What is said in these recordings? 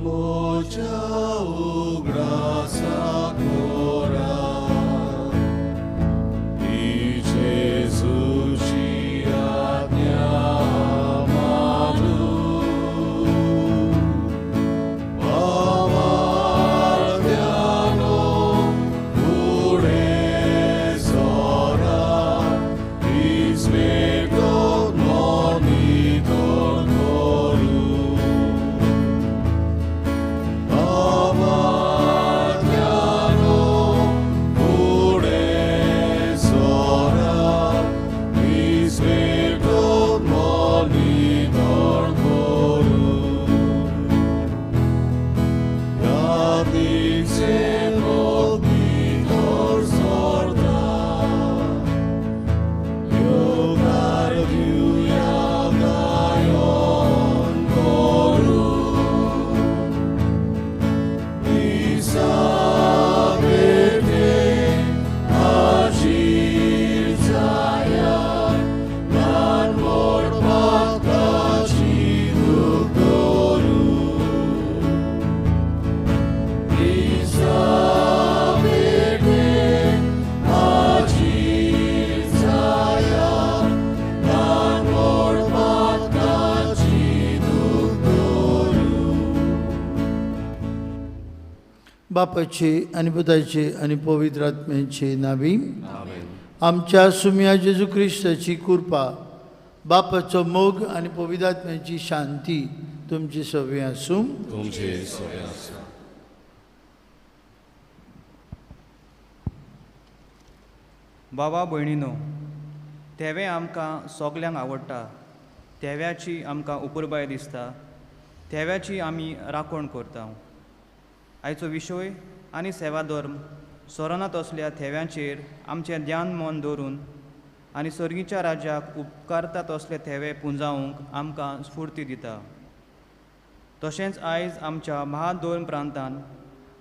म्हज्या उगडासा कोरा ही जेजूची आज्ञा मानून भावार्थ्यानो फुडें सरा इस्पिरितून मन नितळ करून भावार्थ्यानो फुडें सरा इस्पिरितून मन नितळ करून यादीक सेवक भितर सरता येवकार दिवया गायन करून मिसा भेटेक हाजीर जायात ल्हान व्हड पातकाची दूख धरून मिसा भेटेक हाजीर जायात ल्हान व्हड पातकाची दूख धरून. बापाचे आनी पुताचे आनी पवित्र आत्म्याचे नावी. आमच्या सुम्या जेजू क्रिस्ताची कृपा, बापाचो मोग आनी पवित्र आत्म्याची शांती तुमची सगळी आसूं. तुमचे सगळे आसूं. बाबा भयणीनो, थेवें आमकां सगल्यांक आवडटा. थेव्याची आमकां उपुरबाय दिसता. थेव्याची आमी राखण करता. आयचो विशय आनी सेवाधर्म सोरना तसल्या थेव्यांचेर आमचें ध्यान मन दवरून आनी सर्गीच्या राज्याक उपकारता तसले थेवे पुंजावंक आमकां स्फुर्ती दिता. तशेंच आयज आमच्या महाधर्म प्रांतान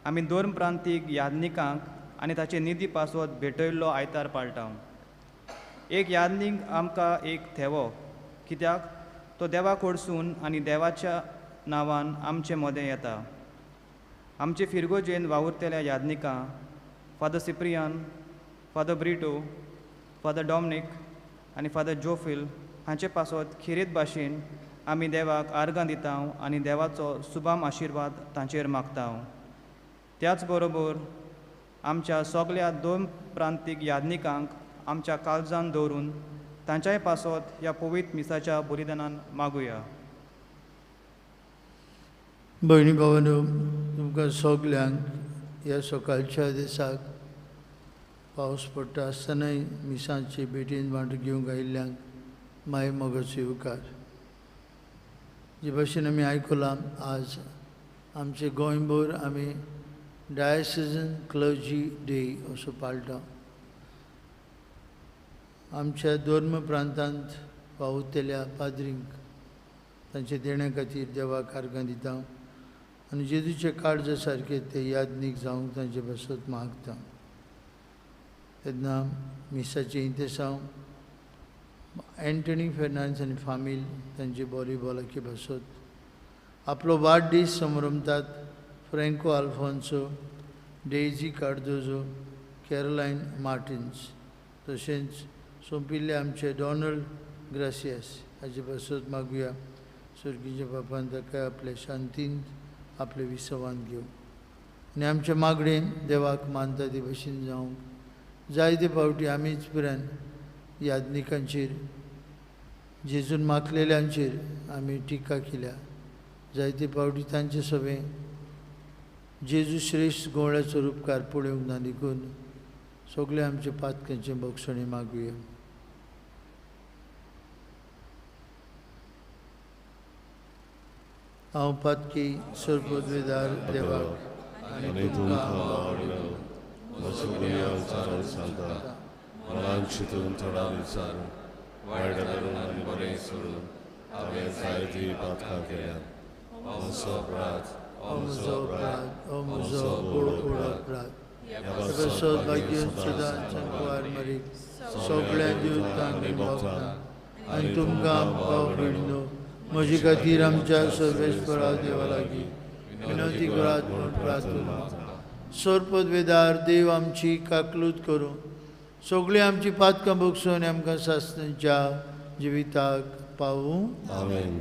आमी धर्म प्रांतीक याज्ञिकांक आनी ताचे निधी पासत भेटयल्लो आयतार पाळटा. एक याज्ञीक आमकां एक थेवो, कित्याक तो देवा कडसून आनी देवाच्या नांवान आमचे मदें येता. आमचे फिरगोजेन वावुरतल्या याज्ञिकां Father Cyprian, Father Brito, Father Dominic आनी फादर जोफिल हांचे पासत खेरीत भाशेन आमी देवाक आर्गां दिता आनी देवाचो सुबाम आशिर्वाद तांचेर मागता. त्याच बरोबर आमच्या सगल्या दोन प्रांतीक याज्ञिकांक आमच्या काळजान दवरून तांच्याय पासत ह्या पवित्र मिसाच्या बलिदानान मागुया. भयणी भावानो, तुमकां सगल्यांक ह्या सकाळच्या दिसाक पावस पडटा आसतनाय मिसांचे भेटीन वांटो घेवंक आयिल्ल्यांक माय मोगाचो येवकार. जे भाशेन आमी आयकलां, आज आमचे गोंयभर आमी डायसिजन क्लर्जी डे असो पाळटा. आमच्या धर्म प्रांतांत वावुरतल्या पाद्रींक तांचे देण्या खातीर देवाक आर्गां दिता आनी जेजूचे काळजा सारके ते याज्ञीक जावंक तांचे पासत मागता. तेन्ना मिसाचें इंतेसांव एंटनी फेर्नांडीस आनी फामील तांची बरी भलायकी पासत आपलो वाडदीस समरमतात Franco Alfonso, Daisy Cardozo, Caroline Martins, तशेंच सोंपिल्ले आमचे डॉनल्ड ग्रासियास हाचे पासत मागुया. सर्गीच्या बापान ताका आपल्या शांतींत आपले विसवान घेवं आनी आमच्या मागणेन देवाक मानता ते भशेन जावंक जायते फावटी आमीच पिरान याज्ञिकांचेर जेजून मागलेल्यांचेर आमी टिका केल्या. जायते फावटी तांचे सगळें जेजू श्रेश्ठ गोवळ्याचो रुपकार पळोवंक ना, देखून सगळे आमचे पातकांचे बक्षणी मागुया. हांव पातकी सरपदवेदार देवाक आनी तुमकां सांगता, मनान चिंतून थोडा विचारून वायट करून आनी बरें सोडून हांवें जायतीं पातकां केल्यात. म्हजो अपराध, म्हजो अपराध, म्हजो व्हड अपराध. भाग्य सदां संकवार मरी सगळ्या देवतांक आनी भक्तांक आनी तुमकां भाव भयणीनो म्हजे खातीर आमच्या सर्वेस्परा देवा लागीं विनंती करात म्हूण प्रार्थना. सोरपदवेदार देव आमची काकलूत करूं, सगळीं आमची पातकां भोगसून आमकां सासणाच्या जिविताक पावूं. आमेन.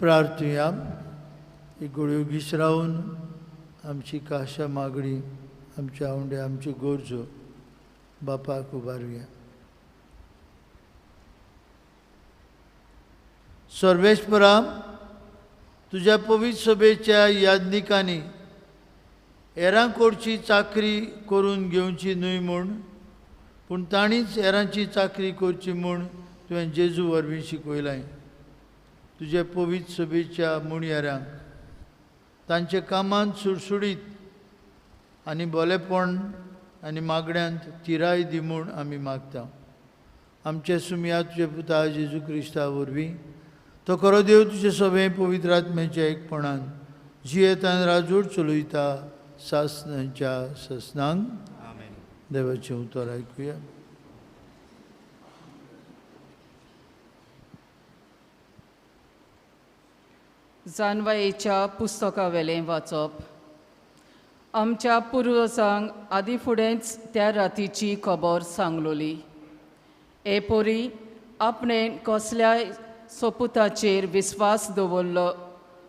प्रार्थुया. ही गुळयो घिसरावन आमची काशा मागणी, आमच्या आवंडे, आमच्यो गरजो बापाक उबारुया. सर्वेस्परा, तुज्या पवित्र सभेच्या याज्ञिकांनी हेरांकडची चाकरी करून घेवची न्हय म्हूण, पूण तांणीच हेरांची चाकरी करची म्हूण तुवें जेजू वरवीं शिकयलें। तुजे पवित्र सभेच्या मुणयेरांक तांच्या कामांत सुडसुडीत आनी बोलेपण आनी मागण्यांत तिराय दी म्हूण आमी मागता। आमचे सुमया तुजे पुता जेजू क्रिस्ता वरवीं तो खरो देव तुजे सगळें पवित्र आत्म्याच्या एकपणान जियेतान राजूर चलयता सासनाच्या ससनांक। देवाचें उतर आयकुया। जानवायेच्या पुस्तकावेलें वाचप। आमच्या पुर्वजांक आदी फुडेंच त्या रातीची खबर सांगलोली। हे पोरी आपणे कसल्याय सोपुताचेर विस्वास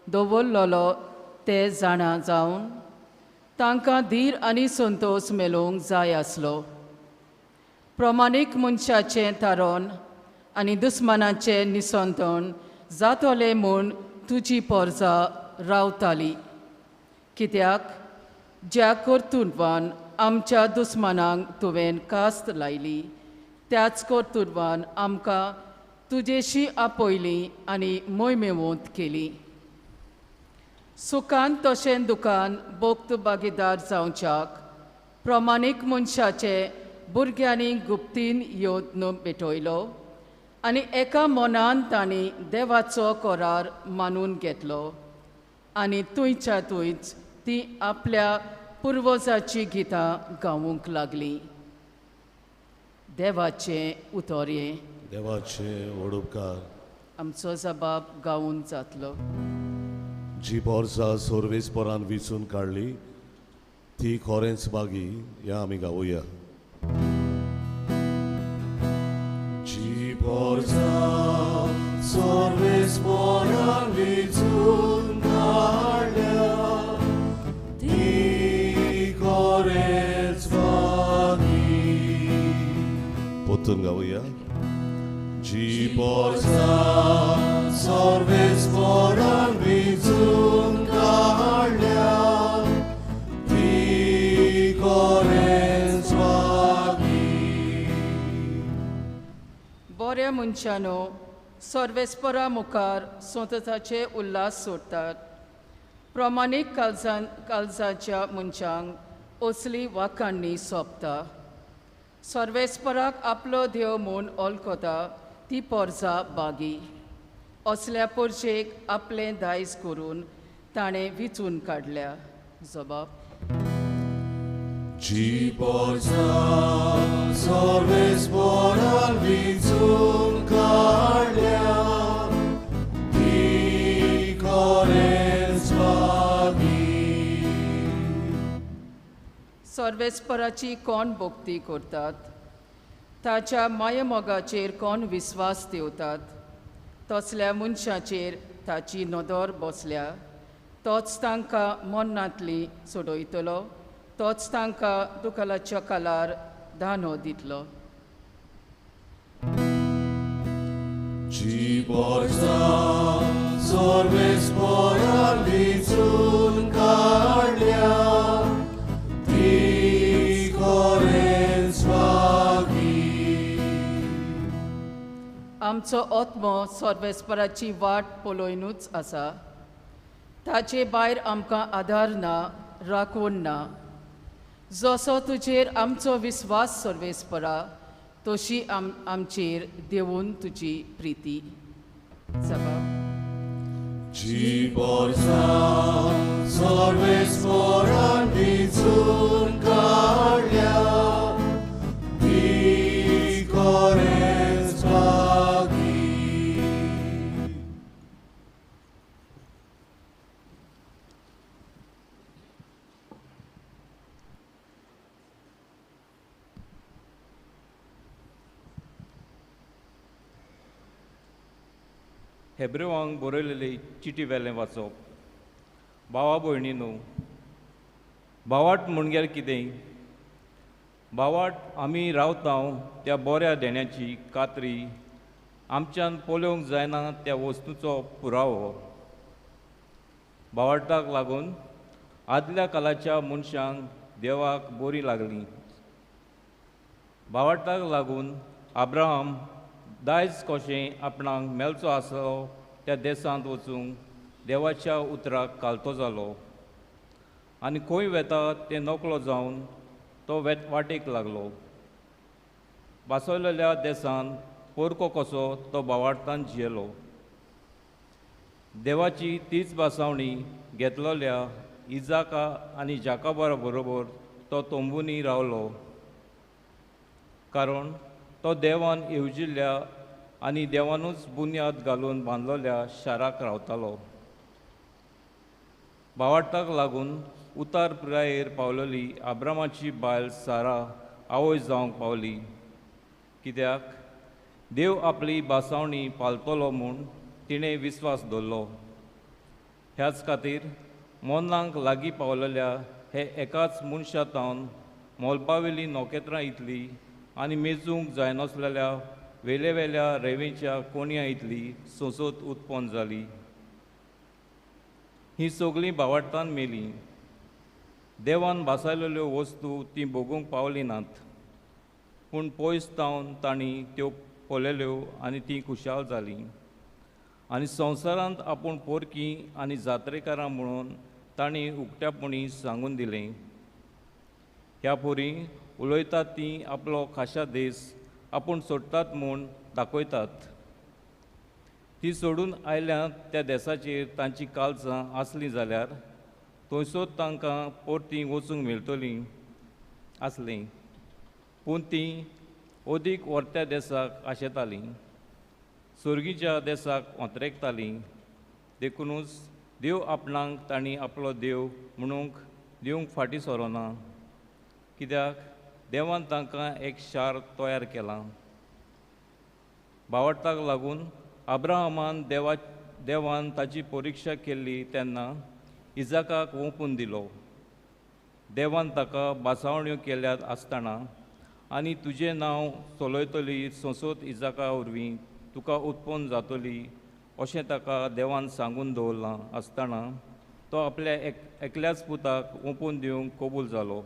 दवरलोलो ते जाणा जावन तांकां धीर आनी संतोश मेळोवंक जाय आसलो। प्रमाणीक मनशाचें थारोन आनी दुस्मानाचें निसंतण जातलें म्हूण तुजी पोरजा रावताली, कित्याक ज्या कर्तुत्वान आमच्या दुस्मानांक तुवें कास्त लायली त्याच कर्तुत्वान आमकां तुजेशी आपयली आनी मोयमेवंत केली। सुखान तशें दुखान बोक्त भागीदार जावच्याक प्रमाणीक मनशाचे भुरग्यांनी गुप्तीन यत्न पेटयलो आनी एका मनान तांणी देवाचो करार मानून घेतलो आनी थंयच्या थंयच ती आपल्या पुर्वजाची गितां गावूंक लागली। देवाचें उतोरयें। देवाचे वडुपकार। आमचो जबाब गावून जातलो। जी पोरसा सोर्वेसपरान विचून काडली ती खरेंच बागी ह्या आमी गावया। जी पोरसा सोर्वेसपरान विचून काडल्या ती खरेंच बागी। पोतून गावया। जी पोरसा सोर्वेसपरान विचून काडल्या ती खरेंच बागी। बऱ्या मनशानो सर्वेस्परा मुखार स्वताचे उल्हास सोडटात। प्रमाणीक काळजाच्या मनशांक असली वाखाणणी सोंपता। सर्वेस्पराक आपलो देव म्हूण वळखता ती पोरजा बागी। असल्या पोरजेक आपलें दायज करून ताणें विचून काडल्या। जबाब। जी पोरसा सर्वेस्परान विचून काडल्या ती खरेंच बागी। सर्वेस्पराची कोण भक्ती करतात, ताच्या मायमोगाचेर कोण विस्वास दवरतात, तसल्या मनशाचेर ताची नदर बसल्या। तोच तांकां मरणांतली सोडयतलो, तोच तांकां दुकालाच्या कालार दानो दितलो। जी पोरसा सर्वेस्परान विचून काडल्या ती खरेंच बागी। आमचो आत्मो सर्वेस्पराची वाट पळोवनूच आसा। ताचे भायर आमकां आदार ना, राखण ना। जसो तुजेर आमचो विस्वास सर्वेस्परा तशी आमचेर देवून तुजी प्रिती। जबाब। जी पोरसा सर्वेस्परान विचून काडल्या ती खरेंच बागी। हेब्रेवांक बरयलेले चिटी वेलें वाचप। भावा भयणीनो, भावाट म्हणल्यार कितें? भावाट आमी रावता त्या बऱ्या देण्याची कात्री, आमच्यान पळोवंक जायना त्या वस्तूचो पुरावो। भावार्थाक लागून आदल्या कालाच्या मनशांक देवाक बरी लागली. भावार्थाक लागून अब्राहम दायज कशें आपणाक मेळचो आसलो त्या देशांत वचूंक देवाच्या उतराक कालतो जालो आनी खंय वेता तें नकलो जावन तो वाटेक लागलो. बासवलेल्या देशांत पोरको कसो तो भावार्थान जियेलो. देवाची तीच बासावणी घेतलेल्या इजाका आनी जाकाबा बरोबर तो तंबूंनी रावलो, कारण तो देवान येवजिल्ल्या आनी देवानूच बुन्याद घालून बांदलेल्या शाराक रावतालो. भावार्थाक लागून उतार पिरायेर पावलेली अब्रामाची बायल सारा आवय जावंक पावली, कित्याक देव आपली बासावणी पालतलो म्हूण तिणें विस्वास दवरलो. ह्याच खातीर मोनांक लागीं पावलेल्या हे एकाच मनशा तावन मोलपावेली नखेत्रां इतली आनी मेजूंक जायनासलेल्या वेल्या वेल्या रेंवेच्या कोणया इतली सोंसत उत्पन्न जाली. ही सगळीं भावार्थान मेलीं. देवान भासायलेल्यो वस्तू तीं भोगूंक पावली नात, पूण पयस तावन तांणी त्यो पळयल्यो आनी तीं खुशाल जालीं आनी संवसारांत आपूण पोरकी आनी जात्रेकारां म्हणून तांणी उक्त्यापणी सांगून दिलें. ह्या पोरी उलयतात तीं आपलो खाशा देश आपूण सोडटात म्हूण दाखयतात. ती सोडून आयल्यात त्या देसाचेर तांची कालसां आसलीं जाल्यार थंयसर तांकां परतीं वचूंक मेळटलीं आसलीं, पूण तीं अदीक व्हरत्या देसाक आशेतालीं, सोर्गीच्या देसाक ओंतरेकतालीं. देखुनूच देव आपणाक तांणी आपलो देव म्हणूंक दिवंक फाटीं सरोना, कित्याक देवान तांकां एक शार तयार केलां. भावार्थाक लागून अब्राहमान देवान ताची परिक्षा केल्ली तेन्ना इजाकाक ओंपून दिलो. देवान ताका बासावण्यो केल्यात आसतना आनी तुजें नांव चलयतली सोंसत इजाका वरवीं तुका उत्पन्न जातली अशें ताका देवान सांगून दवरलां आसतना तो आपल्या एकल्याच पुताक ओंपून दिवंक कबूल जालो.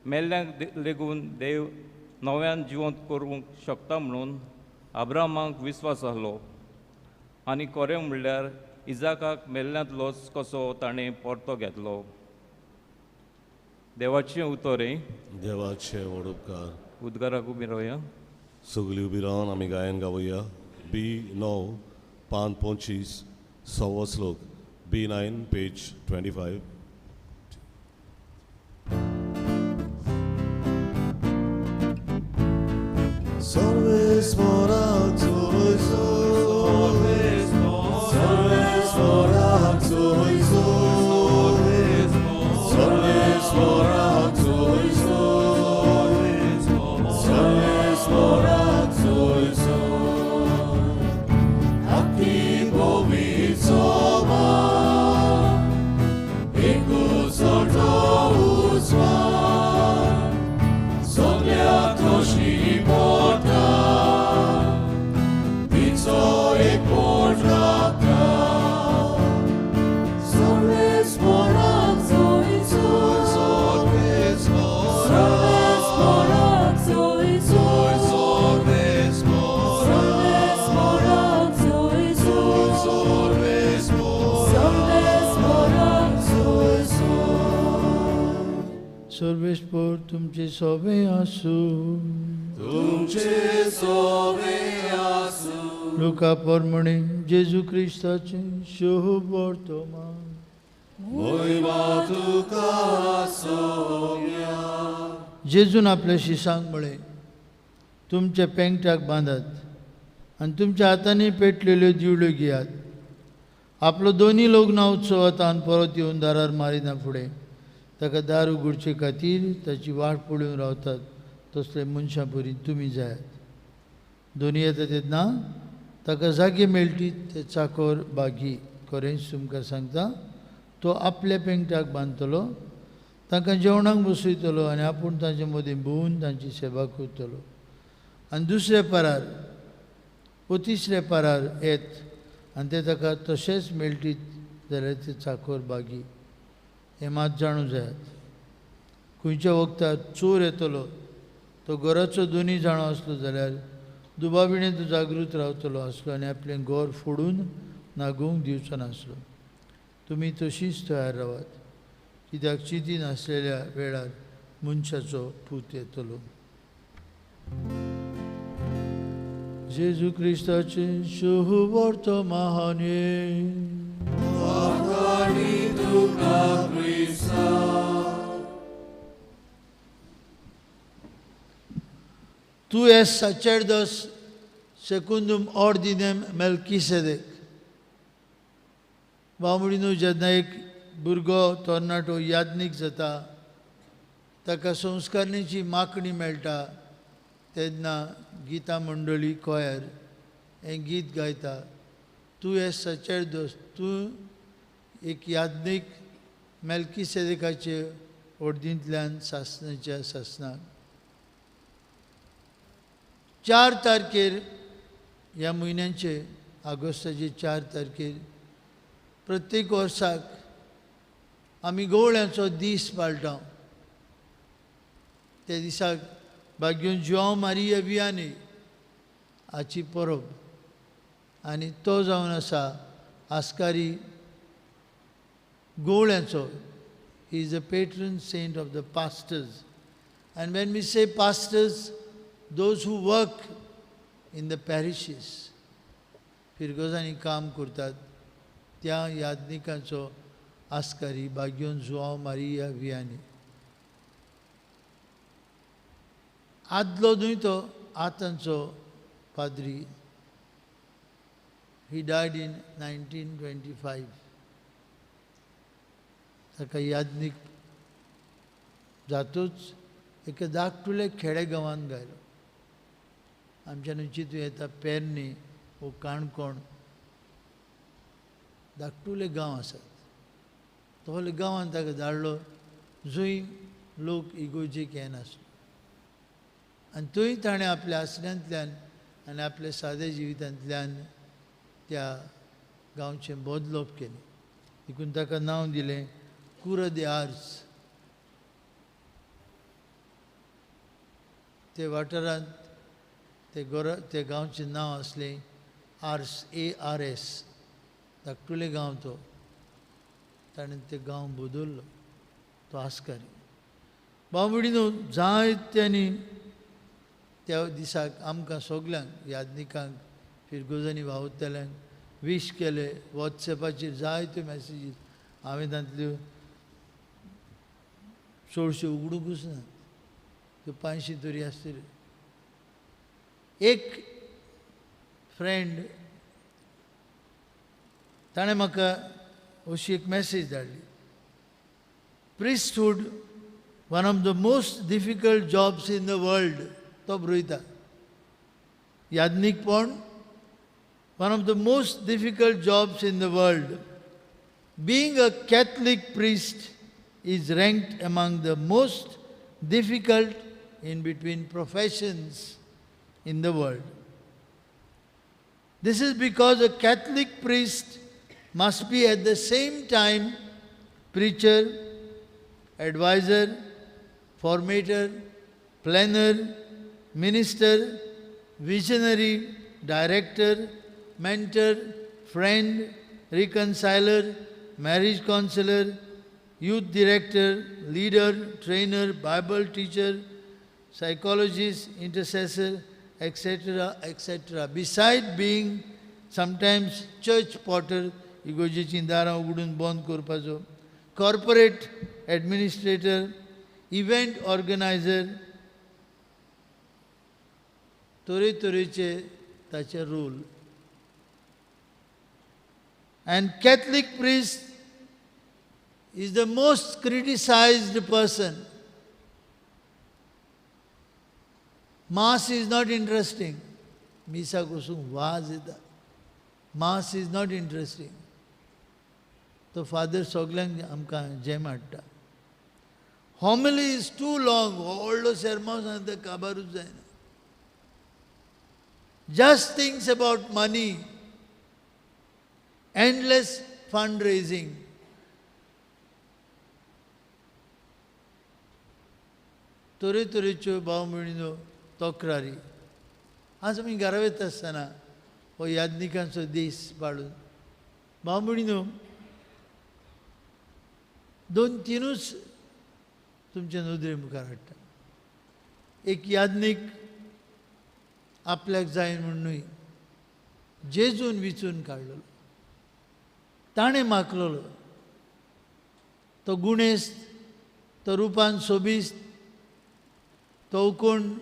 मेल्ल्यांक लेगून देव नव्यान जिवंत करूंक शकता म्हणून अब्राहमाक विस्वास आसलो आनी खरें म्हणल्यार इजाकाक मेल्ल्यांतलोच कसो ताणें परतो घेतलो. देवाचें उतर हें. देवाचे व्हड उपकार. उद्गाराक उबी रावया. सगळीं उबी रावन आमी गायन गावया. बी 9 पान 25 सव्वा श्लोक. बी 9 पेज 25. सर्वेस्पराक सर्वेस्पराक सर्वेस्पराक सर्वेस्पराक अति पवित्र एकूच सगळ्या तशी पडटा तिचो एक पोट राखता. सर्वेस्पराक सर्वेस्पराक सर्वेस्पर तुमचे सोबे आसूं. तुमचे सोबे आसूं. लुका प्रमाणे जेजू क्रिस्ताचें शुभ वर्तमान. महिमा तुका सोम्या. जेजून आपल्या शिसांक म्हळें, तुमच्या पेंगटाक बांदात आनी तुमच्या हातांनी पेटलेल्यो दिवल्यो घेयात. आपलो दोनी लग्न उत्सवांत परत येवन दारार मारिना फुडें ताका दार उगडचे खातीर ताची वाट पळोवन रावतात तसले मनशां परी तुमी जायात. दोनी येता तेन्ना ताका जागे मेळटीत ते चाकोर बागी. खरेंच तुमकां सांगता, तो आपल्या पेंगटाक बांदतलो, तांकां जेवणाक बसयतलो आनी आपूण तांचे मदीं भोंवून तांची सेवा करतलो. आनी दुसऱ्या पारार वो तिसऱ्या पारार येत आनी ते ताका तशेंच मेळटीत जाल्यार ते चाकोर बागी. हें मात जाणू जायात, खंयच्या वखदार चोर येतलो तो घराचो दोनी जाणो आसलो जाल्यार दुबाविणें तो जागृत रावतलो आसलो आनी आपलें घर फोडून नागोवंक दिवचो नासलो. तुमी तशीच तयार रावात, कित्याक चिंती नासलेल्या वेळार मनशाचो पूत येतलो. जेजू क्रिस्ताचें शुभवर्तमान. Tu es sacerdos secundum ordinem Melchisedec. बामणीनो जेन्ना एक भुरगो तरणाटो याज्ञीक जाता ताका संस्कारणीची मागणी मेळटा तेन्ना गीता मंडळी कोयर हें गीत गायता. तूं एस सचेरदोस, तूं एक याज्ञीक मेल्कीसेदेकाचे ओर्दींतल्यान सासणाच्या सासणाक. 4 तारखेर ह्या म्हयन्याचे ऑगस्टाचे 4 तारखेर प्रत्येक वर्साक आमी गवळ्यांचो दीस पाळटा. त्या दिसाक भाग्योन जुआंव मारिया वियानी हाची परब आनी तो जावन आसा आस्कारी गवळ्यांचो. He is a patron saint of the pastors. And when we say pastors, those who work in the parishes, फिरगोजांनी काम करतात त्या याज्ञिकांचो आस्कारी भाग्योन जुआंव मारिया वियानी. आदलो न्हय तो, आतांचो पाद्री. He died in 1925. ताका याज्ञीक जातूच एका धाकटुले खेडे गांवांत गायलो. आमच्यान चिंतूं येता पेरणी वो काणकोण धाकटुले गांव आसात. तोले गांवांत ताका धाडलो जंय लोक इगोर्जेक येनासलो आनी थंय ताणें आपल्या आसण्यांतल्यान आनी आपल्या साद्या जिवितांतल्यान त्या गांवचें बदलप केलें. देखून ताका नांव दिलें कुरा दे आर्स. ते वाठारांत ते गोरा ते गांवचें नांव आसलें आर्स, ARS. धाकटुले गांव तो, ताणें ते गांव बदल्लो तो आस्कारी. बावडीनो जायत्यांनी त्या दिसाक आमकां सगल्यांक याज्ञिकांक फिरगोजांनी वावुरतल्यांक वीश केले. वॉट्सएपाचेर जायत्यो मॅसेजीस हांवें तांतल्यो चडश्यो उगडुंकूच ना, त्यो 500 तरी आसतल्यो. एक फ्रेंड ताणें म्हाका अशी एक message धाडली, priesthood one of the most difficult jobs in the world. तो बरयता याज्ञिकपण one of the most difficult jobs in the world. Being a Catholic priest is ranked among the most difficult in between professions in the world. This is because a Catholic priest must be at the same time preacher, advisor, formator, planner, minister, visionary, director, mentor, friend, reconciler, marriage counselor, youth director, leader, trainer, Bible teacher, psychologist, intercessor, etc., etc. Beside being sometimes church porter, इगोजेचीं दारां उगडून बंद करपाचो, corporate administrator, event organiser, तरेतरेचे ताचे role. And Catholic priest is the most criticized person. Mass is not interesting. मिसाक वचूंक वाज येता. Mass is not interesting. तो फादर सगल्यांक आमकां जेम हाडटा. Homily is too long. व्हडलो सेर्मांव सांगता काबारूच जायना. Just things about money, endless fund raising. तरेतरेच्यो भाव भयणीनो तक्रारी. आज आमी घरा वयता आसतना हो याज्ञिकांचो दीस पाळून भाव भयणीनो दोन तिनूच तुमच्या नदरे मुखार हाडटा. एक याज्ञीक आपल्याक जाय म्हूण न्हय, जेजून विचून काडलेलो, ताणें मागलेलो. तो गुणेस्त, तो रुपान सोबीस्त, तो कोण,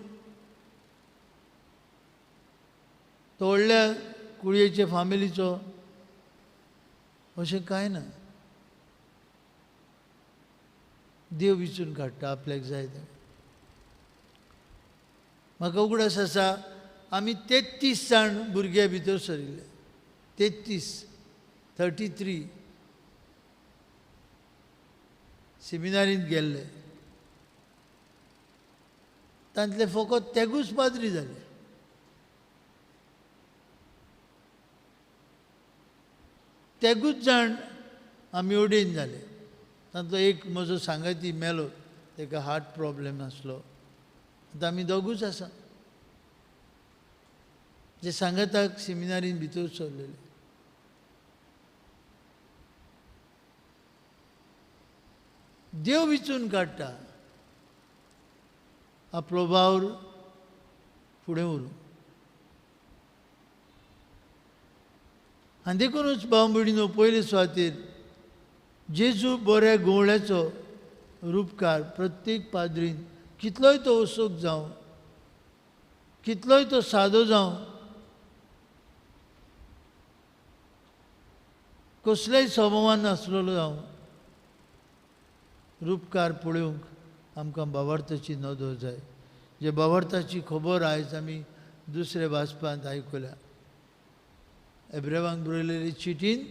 तो व्हडल्या कुळयेचे फामिलीचो अशें कांय ना. देव विचून काडटा आपल्याक जाय तें. म्हाका उगडास आसा आमी 33 जाण भुरग्यां भितर सरिल्ले, 33 33 सेमिनारींत गेल्ले. तांतले फकत तेगूच पाद्री जाले. तेगूच जाण आमी ओडेन जाले. तांतलो एक म्हजो सांगाती मेलो, ताका हार्ट प्रॉब्लेम आसलो. आतां आमी दोगूच आसा जे सांगाताक सेमिनारीन भितर सरलेले. देव विचून काडटा आपलो वावर फुडें व्हरूं. आनी देखूनच भाव भयणीनो पयले सुवातेर जेजू बऱ्या गवळ्याचो रुपकार प्रत्येक पाद्रीन, कितलोय तो असोक जावं, कितलोय तो सादो जावं, कसलेय स्वभावान नासलेलो जावं, रुपकार पळोवंक आमकां बावार्थाची नदर जाय. जे बावार्थाची खबर आयज आमी दुसऱ्या वाचपांत आयकल्या. एब्रेवांक बरयलेले चिटीन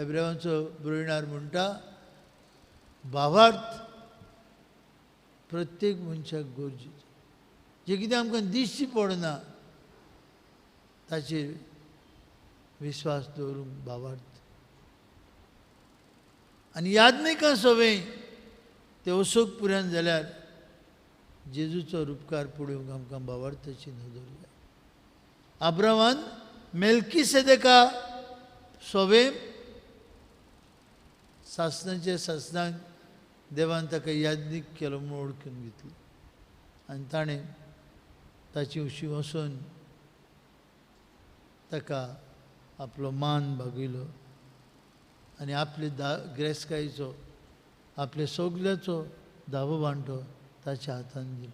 एब्रेवांचो बरयणार म्हणटा, भावार्थ प्रत्येक मनशाक गरजेचो. जें कितें आमकां दिश्टी पडना ताचेर विस्वास दवरूंक भावार्थ. आनी याज्ञिकां सवय ते असोक पुरान जाल्यार जेजूचो रुपकार पळोवंक आमकां भावार्थाची नदर जाय. आब्रामान मेल्कीसेदेका सोवे सासनाचे सासनाक देवान ताका याज्ञीक केलो म्हूण वळखून घेतलो आनी ताणें ताची उशी वचून ताका आपलो मान भागयलो आनी आपले ग्रेसकायेचो आपले सगल्याचो दावो वांटो ताच्या हातान दिलो.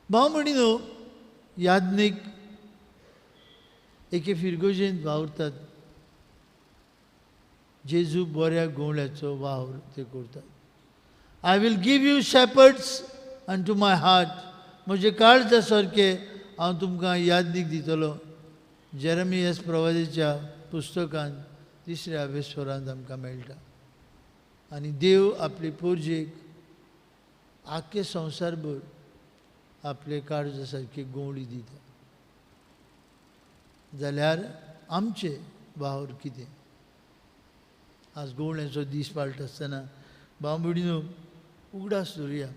भाव म्हणिनो याज्ञीक एके फिरगोजेंत वावुरतात, जेजू बऱ्या गवळ्याचो वावर ते करतात. I will give you shepherds unto my heart. म्हजे काळजा सारकें हांव तुमकां याज्ञीक दितलो. जेरेमियस प्रवादीच्या पुस्तकांत तिसऱ्या अभ्यासरांत आमकां मेळटा. आनी देव आपले पोरजेक आख्खे संवसारभर आपले काळजा सारकी गवळी दिता. जाल्यार आमचे वावर कितें? आज गवळ्यांचो दीस पाळटा आसतना भाव भयणीनो उगडास दवरुया.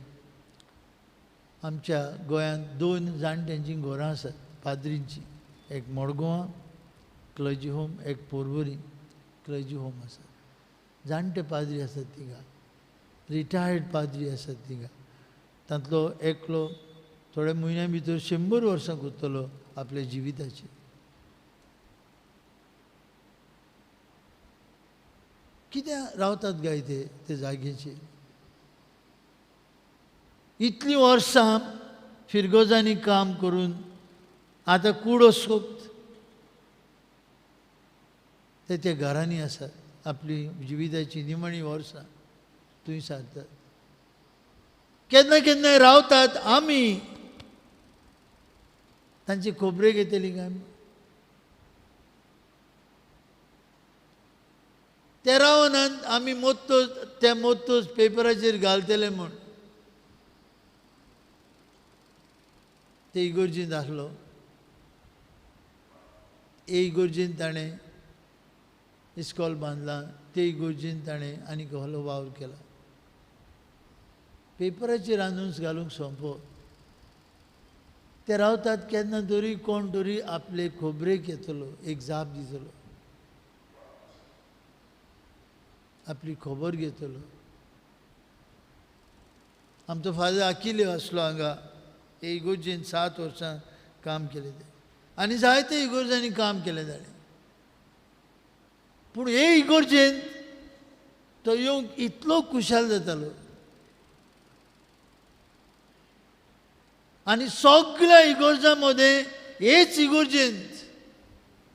आमच्या गोंयांत 2 जाणट्यांचीं घरां आसात पाद्रींचीं, एक मडगांवां क्लर्जी होम, एक पोरवरी क्लर्जी होम आसा. जाणटे पाद्री आसात तिगा, रिटायर्ड पाद्री आसात तिगा. तांतलो एकलो थोड्या म्हयन्या भितर 100 वर्सां करतलो आपल्या जिविताचेर. कित्याक रावतात काय ते ते जाग्याचेर? इतलीं वर्सां फिरगोजांनी काम करून आतां कूड वचूंक ते त्या घरांनी आसात, आपली जिविताची निमणी वर्सां थंय सारतात. केन्ना केन्नाय रावतात आमी तांची खबरे घेतली काय? ते रावनात आमी मोत्तोच ते मोत्तोच पेपराचेर घालतले म्हूण. ते इगोर्जींत आसलो, हे इगोर्जींत ताणें इस्कॉल बांदलां ते इगोर्जेन ताणें आनीक व्हडलो वावर केला. पेपराचेर अनाउन्स घालूंक सोंपो. ते रावतात केन्ना तरी कोण तरी आपले खबरेक येतलो, एक जाप दितलो, आपली खबर घेतलो. आमचो फादर आकिल्यो आसलो हांगा हे इगोर्जेन 7 वर्सां काम केलें तें आनी जायते इगोर्जांनी काम केलें ताणें. पूण हे इगोर्जेन तो येवंक इतलो खुशाल जातालो आनी सगळ्या इगोर्जां मदें हेच इगोर्जेंत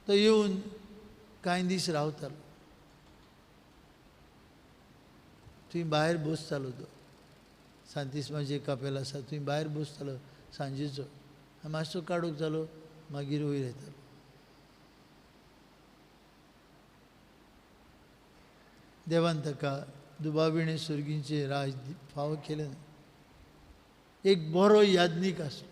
तो येवन कांय दीस रावतालो. थंय भायर बसतालो तो सांतिस्माचें कापेल आसा थंय भायर बसतालो सांजेचो, मातसो काडूंक जालो मागीर वयर येतालो. देवान ताका दुबाविणें सर्गीचें राज फावो केलें ना. एक बरो याज्ञीक आसलो,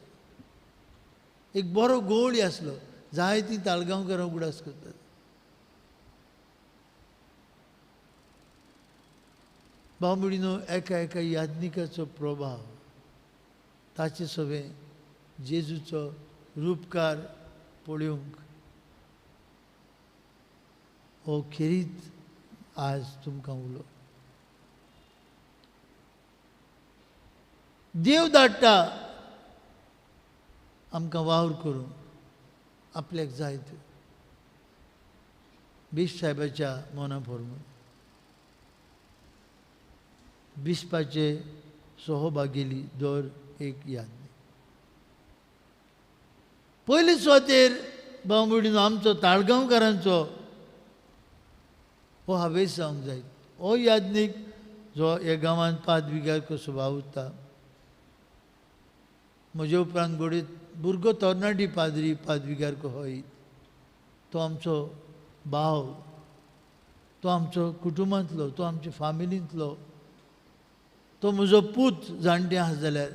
एक बरो गवळी आसलो. जायतीं ताळगांवकारां उगडास करतात. भाव भयणीनो, एका एका याज्ञिकाचो प्रभाव ताचे सवें जेजूचो रूपकार पळोवंक हो खेरीत आज तुमकां उलो. देव धाडटा आमकां वावर करूंक आपल्याक जाय त्यो बिश्प साहेबाच्या मना प्रमाण बिस्पाचे सहभागेली दर एक याद. पयले सुवातेर भाव भयणीनो आमचो ताळगांवकारांचो हो हावेस जावंक जाय. हो याज्ञीक जो ह्या गांवांत पादविगार कसो वावुरता, म्हजे उपरांत घडये भुरगो तरणाटी पाद्री पादविगार कसो येत, तो आमचो भाव, तो आमचो कुटुंबांतलो, तो आमच्या फामिलींतलो, तो म्हजो पूत जाणटे आसा जाल्यार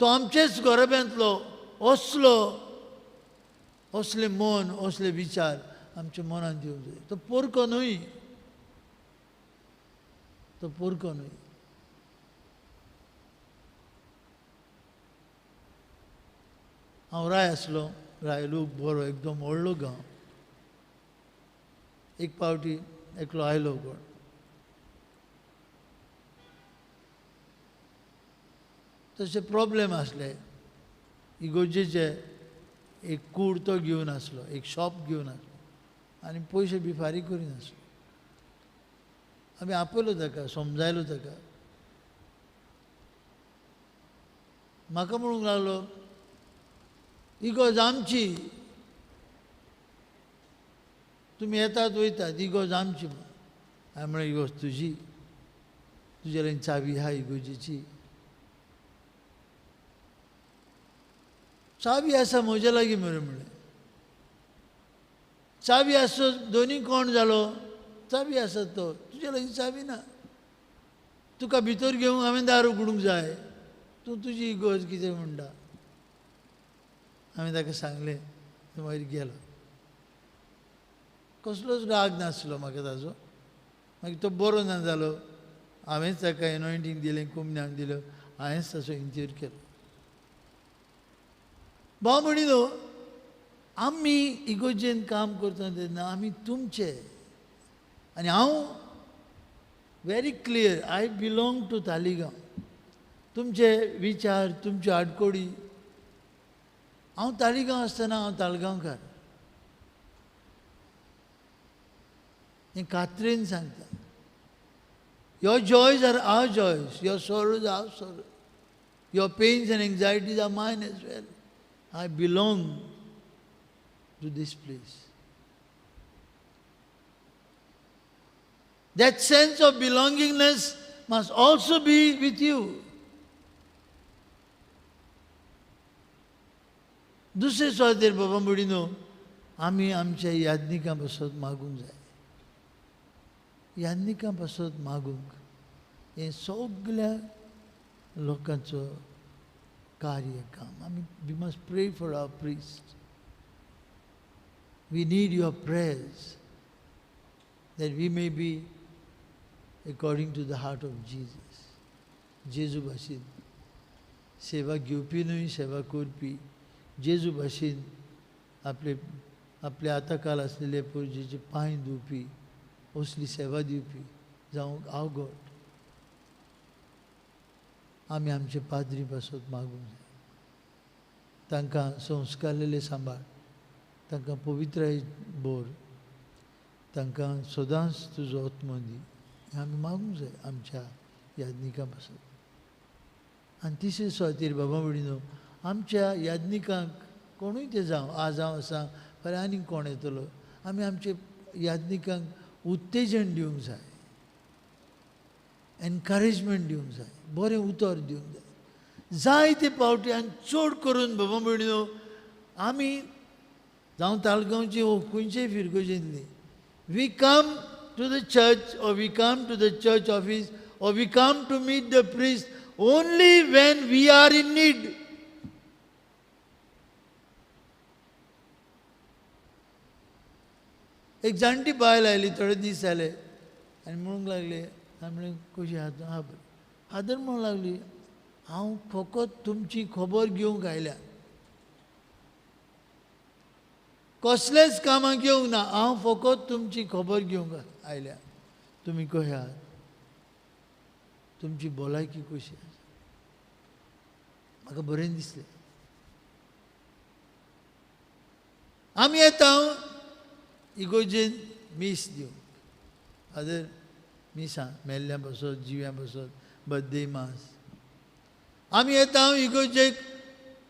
तो आमचेच घराब्यांतलो. असलो असलें मन, असले विचार आमच्या मनांत येवंक जाय. तो पोरको न्हय, तो पोरको न्हय. हांव राय आसलो, राय लोक बरो एकदम व्हडलो गांव. एक पावटी एकलो आयलो कोण, तशे प्रॉब्लेम आसले. इगोर्जेचे एक कूड तो घेवन आसलो, एक शॉप घेवन आसलो आनी पयशे बी फारीक करिनासलो. आमी आपयलो ताका, समजायलो ताका. म्हाका म्हणूंक लागलो इगोर्ज आमची, तुमी येतात वयतात, इगोर्ज आमची. हांवें म्हणलें इगोर्ज तुजी, तुजे लागीं चावी आहा इगोर्जेची, चावी आसा म्हज्या लागीं मरे. म्हणलें चावी आसो दोनी कोण जालो, चावी आसा तो, तुज्या लागीं चावी ना, तुका भितर घेवंक हांवें दार उगडूंक जाय, तूं तुजी इगोर्ज कितें म्हणटा. हांवें ताका सांगलें, तो मागीर गेलो. कसलोच राग नासलो म्हाका ताजो. मागीर तो बरो ना जालो, हांवेंच ताका एनॉयंटींग दिलें, कुमन्यांक दिल्यो, हांवेंच ताचो इंतेर केलो. भाव भयणीनो, आमी इगोर्जेन काम करता तेन्ना आमी तुमचे, आनी हांव very clear, I belong to Taleigao. तुमचे विचार, तुमच्यो आडकोडी, हांव तालिगांव आसतना हांव तालगांवकार हें खात्रेन सांगता. Your joys are our joys, your sorrows are our sorrows, your pains and anxieties are mine as well. I belong to this place. That sense of belongingness must also be with you. दुसरे सुवातेर बाबा भयणीनो, आमी आमच्या याज्ञिकां पासत मागूंक जाय. याज्ञिकां पासत मागूंक हें सगल्या लोकांचो कार्य काम. आमी we must pray for our priest. We need your prayers that we may be according to the heart of Jesus. जेजू भाशेन सेवा घेवपी न्हय, सेवा करपी. जेजू भाशेन आपले आपले आतां काल आसलेले पुरजेचे पांय धुवपी, असली सेवा दिवपी जावंक आवगड. आमी आमचे पाद्री पासत मागूंक जाय. तांकां संस्कारलेले सांबाळ, तांकां पवित्राय बोर, तांकां सदांच तुजो आत्मो दी, हें आमी मागूंक जाय आमच्या याज्ञिकां पासत. आनी तिसरे सुवातेर बाबा भयणीनो, आमच्या याज्ञिकांक कोणूय ते जावं, आज हांव आसा फाल्यां आनीक कोण येतलो, आमी आमचे याज्ञिकांक उत्तेजन दिवंक जाय, एनकरेजमेंट दिवंक जाय, बरें उतर दिवंक जाय. जायते पावटी आनी चड करून बाबा भयणीनो, आमी जावं तालगांवची वो खंयचेय फिरगोजेंतली, we come to the church or we come to the church office or we come to meet the priest only when we are in need. एक जाणटी बायल आयली, थोडे दीस जाले, आनी म्हणूंक लागले, हांवें म्हणलें कशी आहा तूं? हा बरें. फादर म्हणूंक लागली, हांव फकत तुमची खबर घेवंक आयल्या, कसलेच कामाक येवंक ना, हांव फकत तुमची खबर घेवंक आयल्या. तुमी कशे आहात, तुमची भलायकी कशी आसा, म्हाका बरें दिसलें. आमी येता इगोर्जेन मीस दिवंक, फादर मिसां मेल्ल्या बसत जिव्या बसत बर्थडे मास. आमी येता इगोर्जेक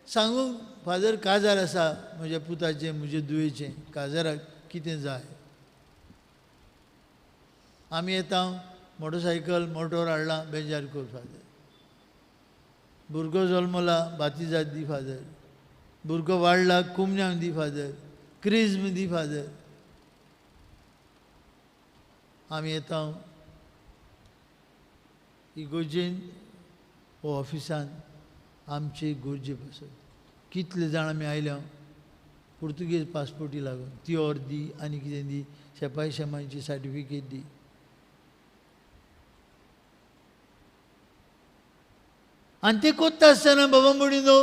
सांगूंक, फादर काजार आसा म्हज्या पुताचें, म्हज्या दुयेचें, काजाराक कितें जाय. आमी येता मोटरसायकल मोटोर हाडला, बेजार कर फादर. भुरगो जल्मला बातिजाद दी फादर, भुरगो वाडला कुमन्यांक दी फादर, क्रिज्म दी फादर. आमी येता इगोर्जेन वो ऑफिसान आमचे गरजे पासत. कितले जाण आमी आयल्या पुर्तुगेज पासपोर्टी लागून, ती ऑर दी आनी कितें दी, शेपाय शेमांची सर्टिफिकेट दी. आनी ते कोत्ता आसतना बाबा म्हणिनो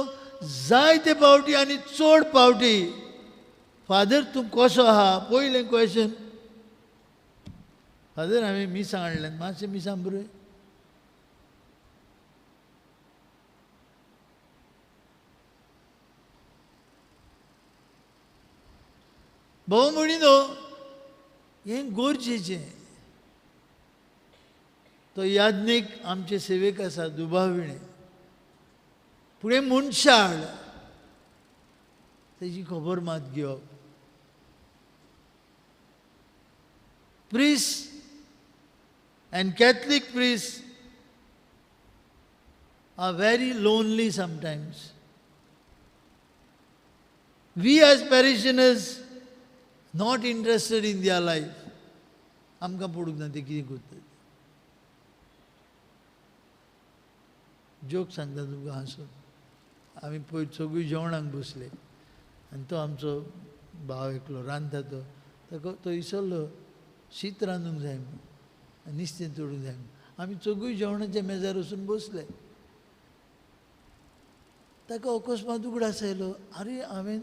जायते पावटी आनी चड पावटी, फादर तूं कसो आहा, पयलें क्वेशन, फादर हांवें मिसां हाडलें, मातशें मिसां बरय. बाबा म्हणिनो हें गरजेचें. तो याज्ञीक आमचे सेवेक आसा दुबाविणें, पूण हें मनशाळ तेजी खबर मात घेवप. Priests and Catholic priests are very lonely sometimes. We as parishioners not interested in their life. आमकां पडूंक ना ते कितें करतात. जोक सांगता तुमकां हांसून. आमी पयर सगळीं जेवणाक बसले आनी तो आमचो भाव एकलो रांदता, तो ताका तो इसरलो शीत रांदूंक जाय म्हूण, नुस्तें तोडूंक जाय म्हूण. आमी चौगूय जेवणाच्या मेजार वचून बसले. ताका अकस्मात उगडास आयलो, आरे हांवें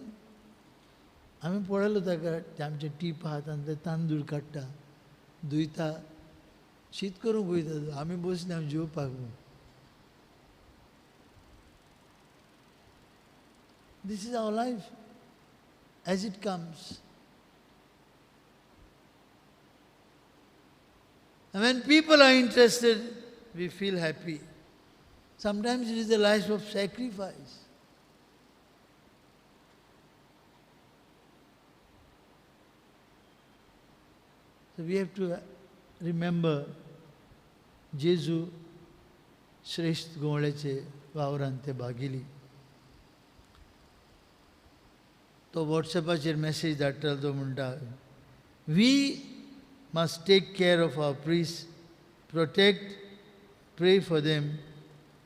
हांवें पळयलो ताका, आमचे टीप आहा तांतले तांदूळ काडटा, धुयता, शीत करूंक वयता. आमी बसले आमी जेवपाक म्हूण. This is our life as it comes. And when people are interested, we feel happy. Sometimes it is a life of sacrifice. So we have to remember Jesu श्रेष्ठ गोवळ्याचे वावरान ते भागिली. तो वॉट्सएपाचेर मॅसेज धाडटालो, तो म्हणटा, we must take care of our priests, protect, pray for them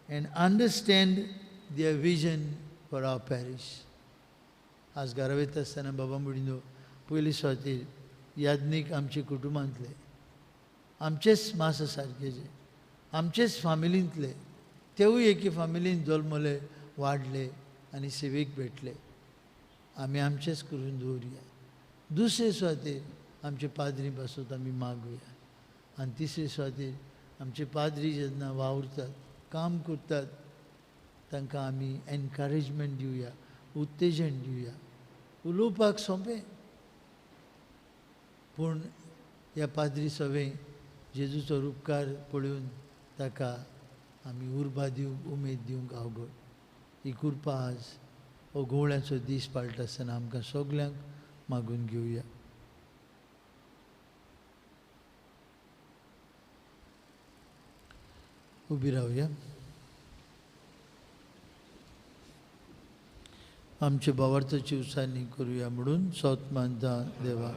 and understand their vision for our parish. आज घरा वयता आसतना बाबा म्हणिल्लो, पयली सुवातेर याज्ञीक आमचे कुटुंबांतले, आमचेच मासा सारकेचे, आमचेच फामिलींतले, तेवूय एके फामिलीन जल्मले, वाडले आनी सेवेक भेटले. आमी आमचेच करून दवरुया. दुसरे सुवातेर आमचे पाद्री पासत आमी मागुया. आनी तिसरे सुवातेर आमचे पाद्री जेन्ना वावुरतात, काम करतात, तांकां आमी एनकरेजमेंट दिवया, उत्तेजन दिवया. उलोवपाक सोंपें, पूण ह्या पाद्री सवें जेजूचो रुपकार पळोवन ताका आमी उर्बा दिवंक, उमेद दिवंक अवघड. ही कृपा आज हो गोवळ्याचो दीस पाळटा आसतना आमकां सगल्यांक मागून घेवया. उबी रावया. आमचे भावार्थाची उसारणी करुया म्हणून सोत मानता देवा.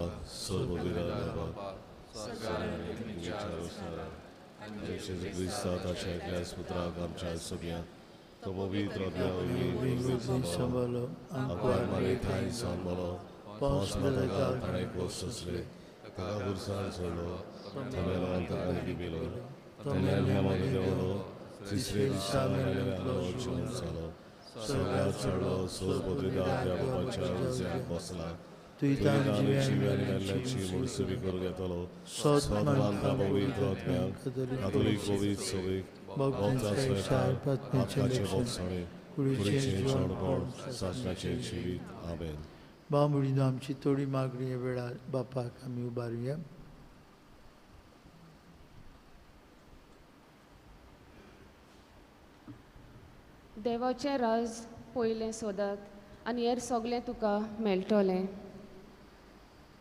भाव भयणींनो, आमची थोडी मागणी ह्या वेळार बापाक आमी उबारुया. देवाचें राज पयलें सोदात आनी हेर सगळें तुका मेळटलें.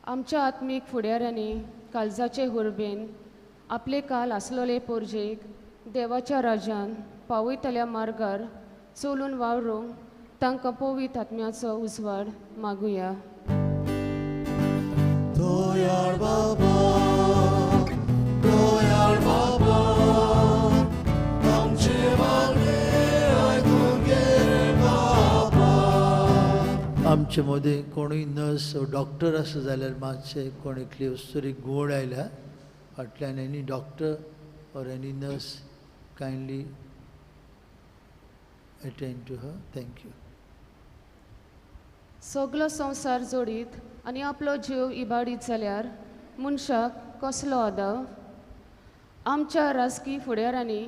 आमच्या आत्मीक फुडाऱ्यांनी काळजाचे हुर्बेन आपले काल आसलोले पोरजेक देवाच्या राज्यान पावयतल्या मार्गार चलून वावरूंक तांकां पवित्र आत्म्याचो उजवाड मागुया. आमचे मदें कोणूय नर्स डॉक्टर आसा जाल्यार मातशें कोण एकली अस्तुरीक घुंवळ आयल्या फाटल्यान, any doctor or any nurse kindly attend to her. Thank you. सगलो संवसार जोडीत आनी आपलो जीव इबाडीत जाल्यार मनशाक कसलो आदाव? आमच्या राजकी फुडाऱ्यांनी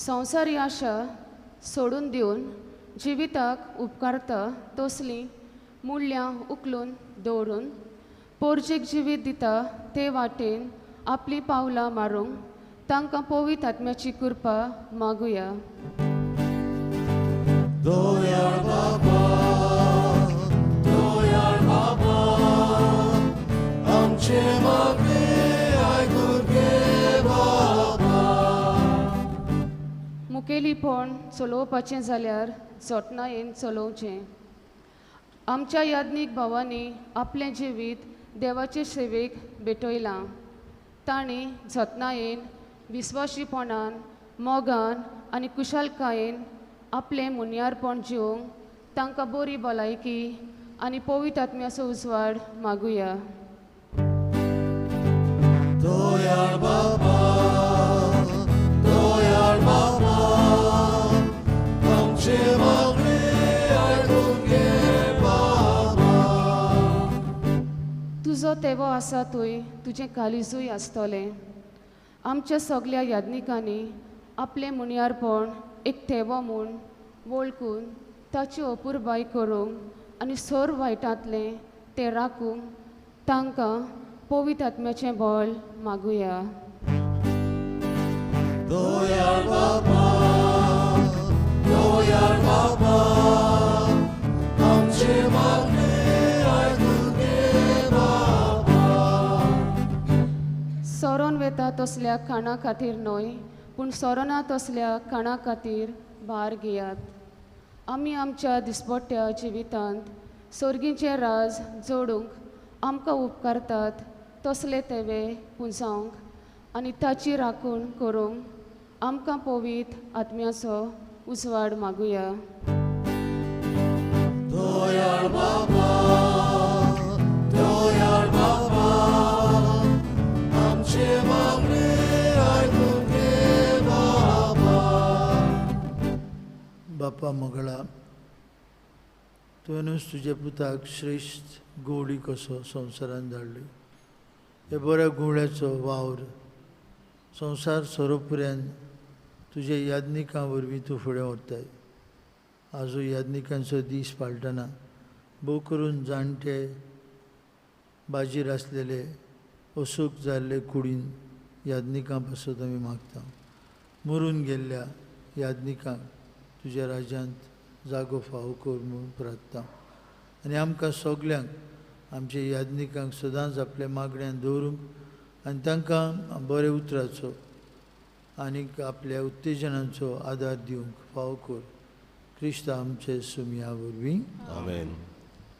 संवसारी आशा सोडून दिवन जिविताक उपकारता तसलीं मुल्यां उखलून दवरून पोरजेक जिवीत दिता ते वाटेन आपलीं पावलां मारूंक तांकां पवित्र आत्म्याची कृपा मागुया. मुखेलीपण चलोवपाचें जाल्यार जतनायेन चलोवचें. आमच्या याज्ञीक भावांनी आपलें जिवीत देवाचे सेवेक भेटयलां. तांणी जतनायेन, विस्वाशीपणान, मोगान आनी कुशालकायेन आपलें मुन्यारपण जिवंक तांकां बरी भलायकी आनी पवित्र आत्म्याचो उजवाड मागुया. तुजो तेवो आसा थंय तुजें काळीजूय आसतलें. आमच्या सगल्या याज्ञिकांनी आपलें मुन्यारपण एक तेवो म्हूण वळखून ताची अपुरबाय करूंक आनी सोर वायटांतलें तें राखूंक तांकां पवित्र आत्म्याचें बळ मागुया. सरोन वेता तसल्या खाणा खातीर न्हय, पूण सोरोना तसल्या खाणा खातीर भार घेयात. आमी आमच्या दिसपट्ट्या जिवितांत सर्गीचें राज जोडूंक आमकां उपकारतात तसले तेवे पुंजावंक आनी ताची राखण करूंक आमकां पवित्र आत्म्याचो उजवाड मागुया. दयाळ बाबा, दयाळ बापा मोगळा, तुवेंनूच तुज्या पुताक श्रेश्ठ गवळी कसो संवसारान धाडली. ह्या बऱ्या गुवळ्याचो वावर संवसार सोरोपर्यंत तुज्या याज्ञिकां वरवीं तूं फुडें व्हरताय. आजू याज्ञिकांचो दीस पाळटना भोव करून जाणटे बाजीर आसलेले असूक जाल्ले कुडीन याज्ञिकां पासत आमी मागता. मरून गेल्ल्या याज्ञिकांक तुज्या राज्यांत जागो फावो कर म्हूण प्रार्थना. आनी आमकां सगल्यांक आमच्या याज्ञिकांक सदांच आपल्या मागण्यान दवरूंक आनी तांकां बऱ्या उतराचो आनीक आपल्या उत्तेजनांचो आदार दिवंक फावो कर. क्रिस्त आमचे सुमया वरवीं. आमेन.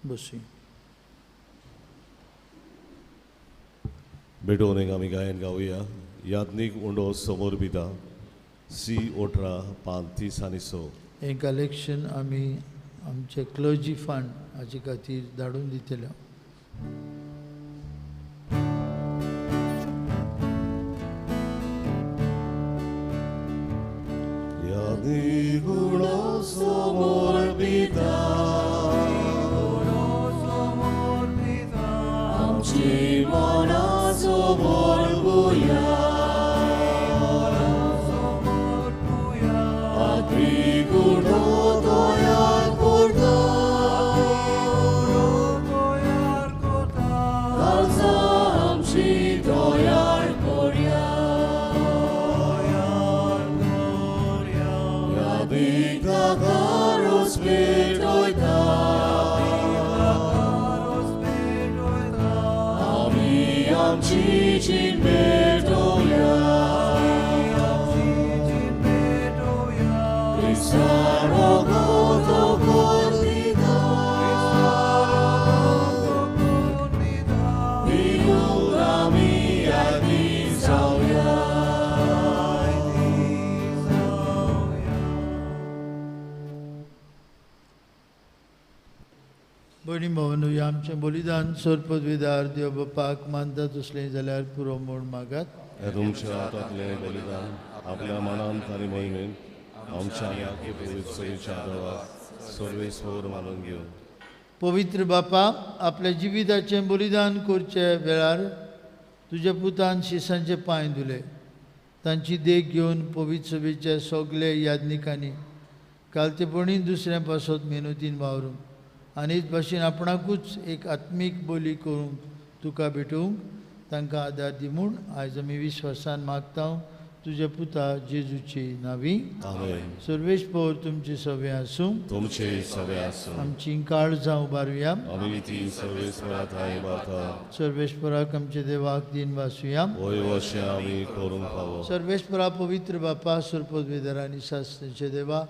बसूं. भेटोवन एक आमी गायन गावया. याज्ञीक उंडो समोर बिता सी 18 5 30 आनी 6. हें कलेक्शन आमी आमचे क्लर्जी फंड हाचे खातीर धाडून दितले. याज्ञीक उंडो समोर बिता आमची मनां समोर बुया भयणी भावांनो, आमचें बलिदान सरपदविदार देव बापाक मानता तसलें जाल्यार पुरो म्हूण मागात. हे तुमच्या हातांतलें बलिदान आपल्या मनांत आनी मोहिमेन आमच्या पवित्र देवाक सर्वेस्पर मानून घेवन. पवित्र बापा, आपल्या जिविताचें बलिदान करचे वेळार तुज्या पुतान शिसांचे पांय धुले. तांची देख घेवन पवित्र सभेच्या सगल्या याज्ञिकांनी कालतेपणी दुसऱ्या पासत मेहनतीन वावरूंक आनी भाशेन आपणाकूच एक आत्मीक बोली करूंक तुका भेटोवंक तांकां आदार दी म्हूण आयज आमी विश्वासान मागता तुज्या पुता जेजूची नावी. आमेन. सर्वेस्पर तुमचे सवे आसूं. तुमचे सवे आसूं. आमची काळजां उबारुया. आमी ती सर्वेस्परा थांय उबारता. सर्वेस्पराक आमच्या देवाक दिन वासुया. वय वशें आमी करूंक फावो. सर्वेस्परा पवित्र बापा सरपदवेदर आनी शास्त्रांचे देवा,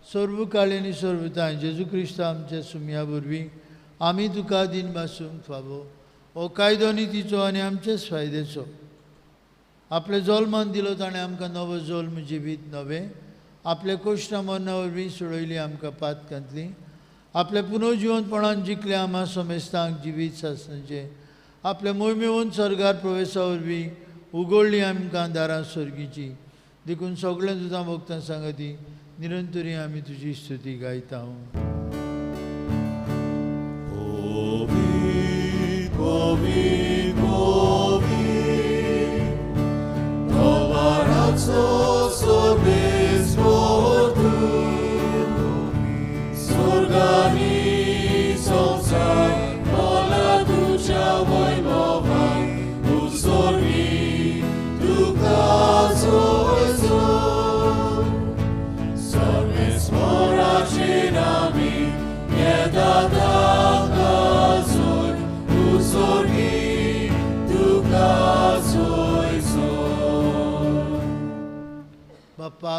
सर्व काळ आनी सर्वताय जेजू क्रिस्त आमच्या सुमया वरवीं आमी तुका दिन वासूंक फावो. हो कायदो नितीचो आनी आमचेच फायद्याचो. आपले जल्मान दिलो ताणें आमकां नवो जल्म जिवीत नवें. आपल्या कोश्टा मरणा वरवीं सोडयली आमकां पातकांतली. आपल्या पुनर्जिवनपणान जिखले आमा समेस्तांक जिवीत सासणाचें. आपल्या मोहिमेवन स्वर्गार प्रवेशा वरवीं उगडली आमकां दारां स्वर्गीची. देखून सगळें तुजा भक्तां सांगती निरंतरी आमी तुजी स्तुती गायता. बापा,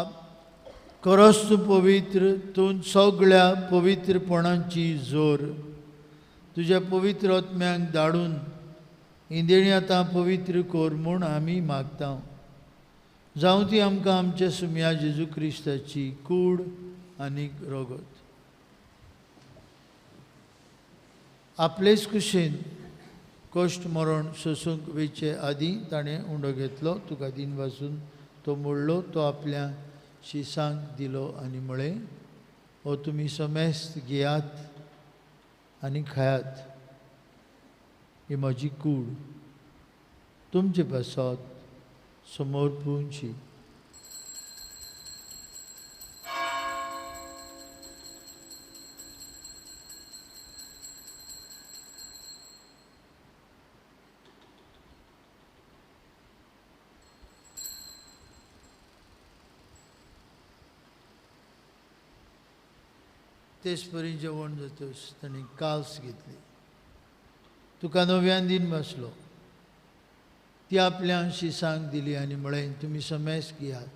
खरोच तूं पवित्र, तूं सगळ्या पवित्रपणाची जोर. तुज्या पवित्र आत्म्यांक धाडून इंदेणी आतां पवित्र कर म्हूण आमी मागता. जावं ती आमकां आमच्या सुमया जेजू क्रिस्ताची कूड आनी रगत. आपलेच कुशीन कश्ट मरण सोसूंक वेचे आदीं ताणें उंडो घेतलो, तुका दिन वासून तो मोडलो, तो आपल्या शिसांक दिलो आनी म्हळें, हो तुमी समेस्त घेयात आनी खायात. ही म्हजी कूड तुमचे पासत समर्पूंची. तेच परी जेवण जातच ताणें काल्स घेतली. तुका नव्यान दिन बसलो. ती आपल्या शिसांक दिली आनी म्हळें, तुमी समेस घेयात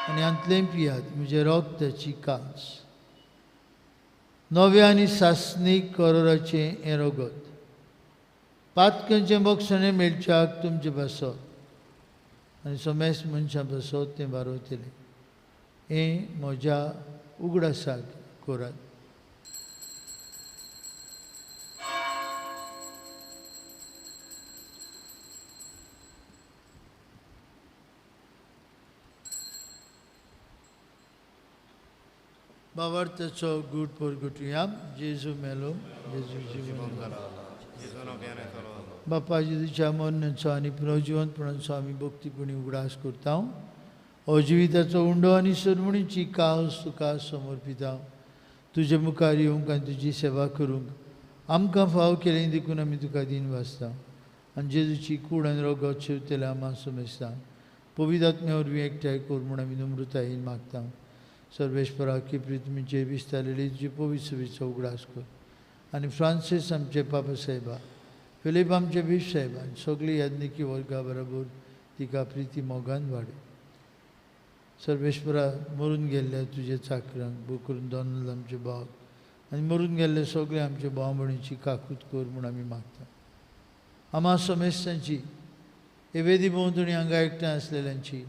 आनी हांतलें पियात, म्हजें रगताची काल्स, नव्या आनी सासणीक करोराचें हें रगत, पातकांचें बक्षणें मेळच्याक तुमचें पासत आनी समेस मनशां पासत तें बारवतलें. हें म्हज्या उगडासाक करात. बाबार्थाचो गूट परगटुया. जेजू मेलो, जेजू जिवन जाला. बापा जेजूच्या मरणाचो आनी पुनर्जिवंतपणाचो आमी भक्तीपणी उगडास करता. हो जिविताचो उंडो आनी सरमणीची कावस तुका समर्पिता. तुजे मुखार येवंक आनी तुजी सेवा करूंक आमकां फाव केलें देखून आमी तुका दिन वाचता. आनी जेजूची कूड आनी रगत शेवतेल्या आमा समजता. पवित्र आत्म्या वरवीं एकठांय कर म्हूण आमी नम्रतायेन मागता. सर्वेश्वरा की पृथ्वीचेर विस्तारलेली तुजी पवित्र सभेचो उगडास कर आनी फ्रांसीस आमचे पापा साहेबा, फिलीप आमचे बीश साहेबा आनी सगळी याज्ञिकी वर्गा बरोबर तिका प्रिती मोगान वाडय. सर्वेश्वरा, मरून गेल्ल्या तुज्या चाकरांक बोक करून दोनल आमचे भाव आनी मरून गेल्ले सगळे आमचे भाव भयणीची काकूत कर म्हूण आमी मागता. आमा समेस्तांची, हे वेदी भोंवतणी हांगा एकठांय आसलेल्यांची,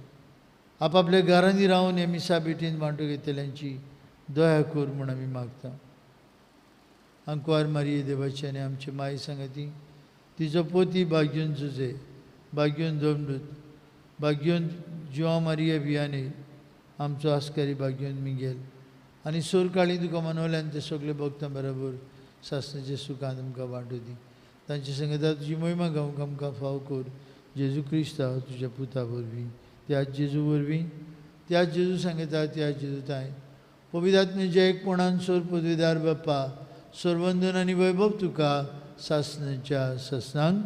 आपापल्या घरांनी रावन हे मिसा भेटीन वांटो घेतल्यांची दया कर म्हूण आमी मागता. आंकवार मारिये देवाची आनी आमचे माई सांगाती, तिचो पोती भाग्यून जुजे, भाग्यून दोमडूत, भाग्यून जुआंव मारिया बियाने, आमचो आस्कारी भाग्यून मिगेल आनी सोरकाळी तुका मनवल्यान ते सगळे भक्तां बरोबर सासणाचे सुखान आमकां वांटो दी. तांचे संगता तुजी महिमा गावंक आमकां फाव कर. जेजू क्रिस्ता तुज्या पुता वरवीं, त्याच जेजू वरवीं, त्याच जेजू सांगता, त्याच जेजू ताय पवित्र आत्म्याच्या एकपणान सोर पदवीदार बाप्पा, सर्वंदन आनी वैभव तुका सासणाच्या सासणांक.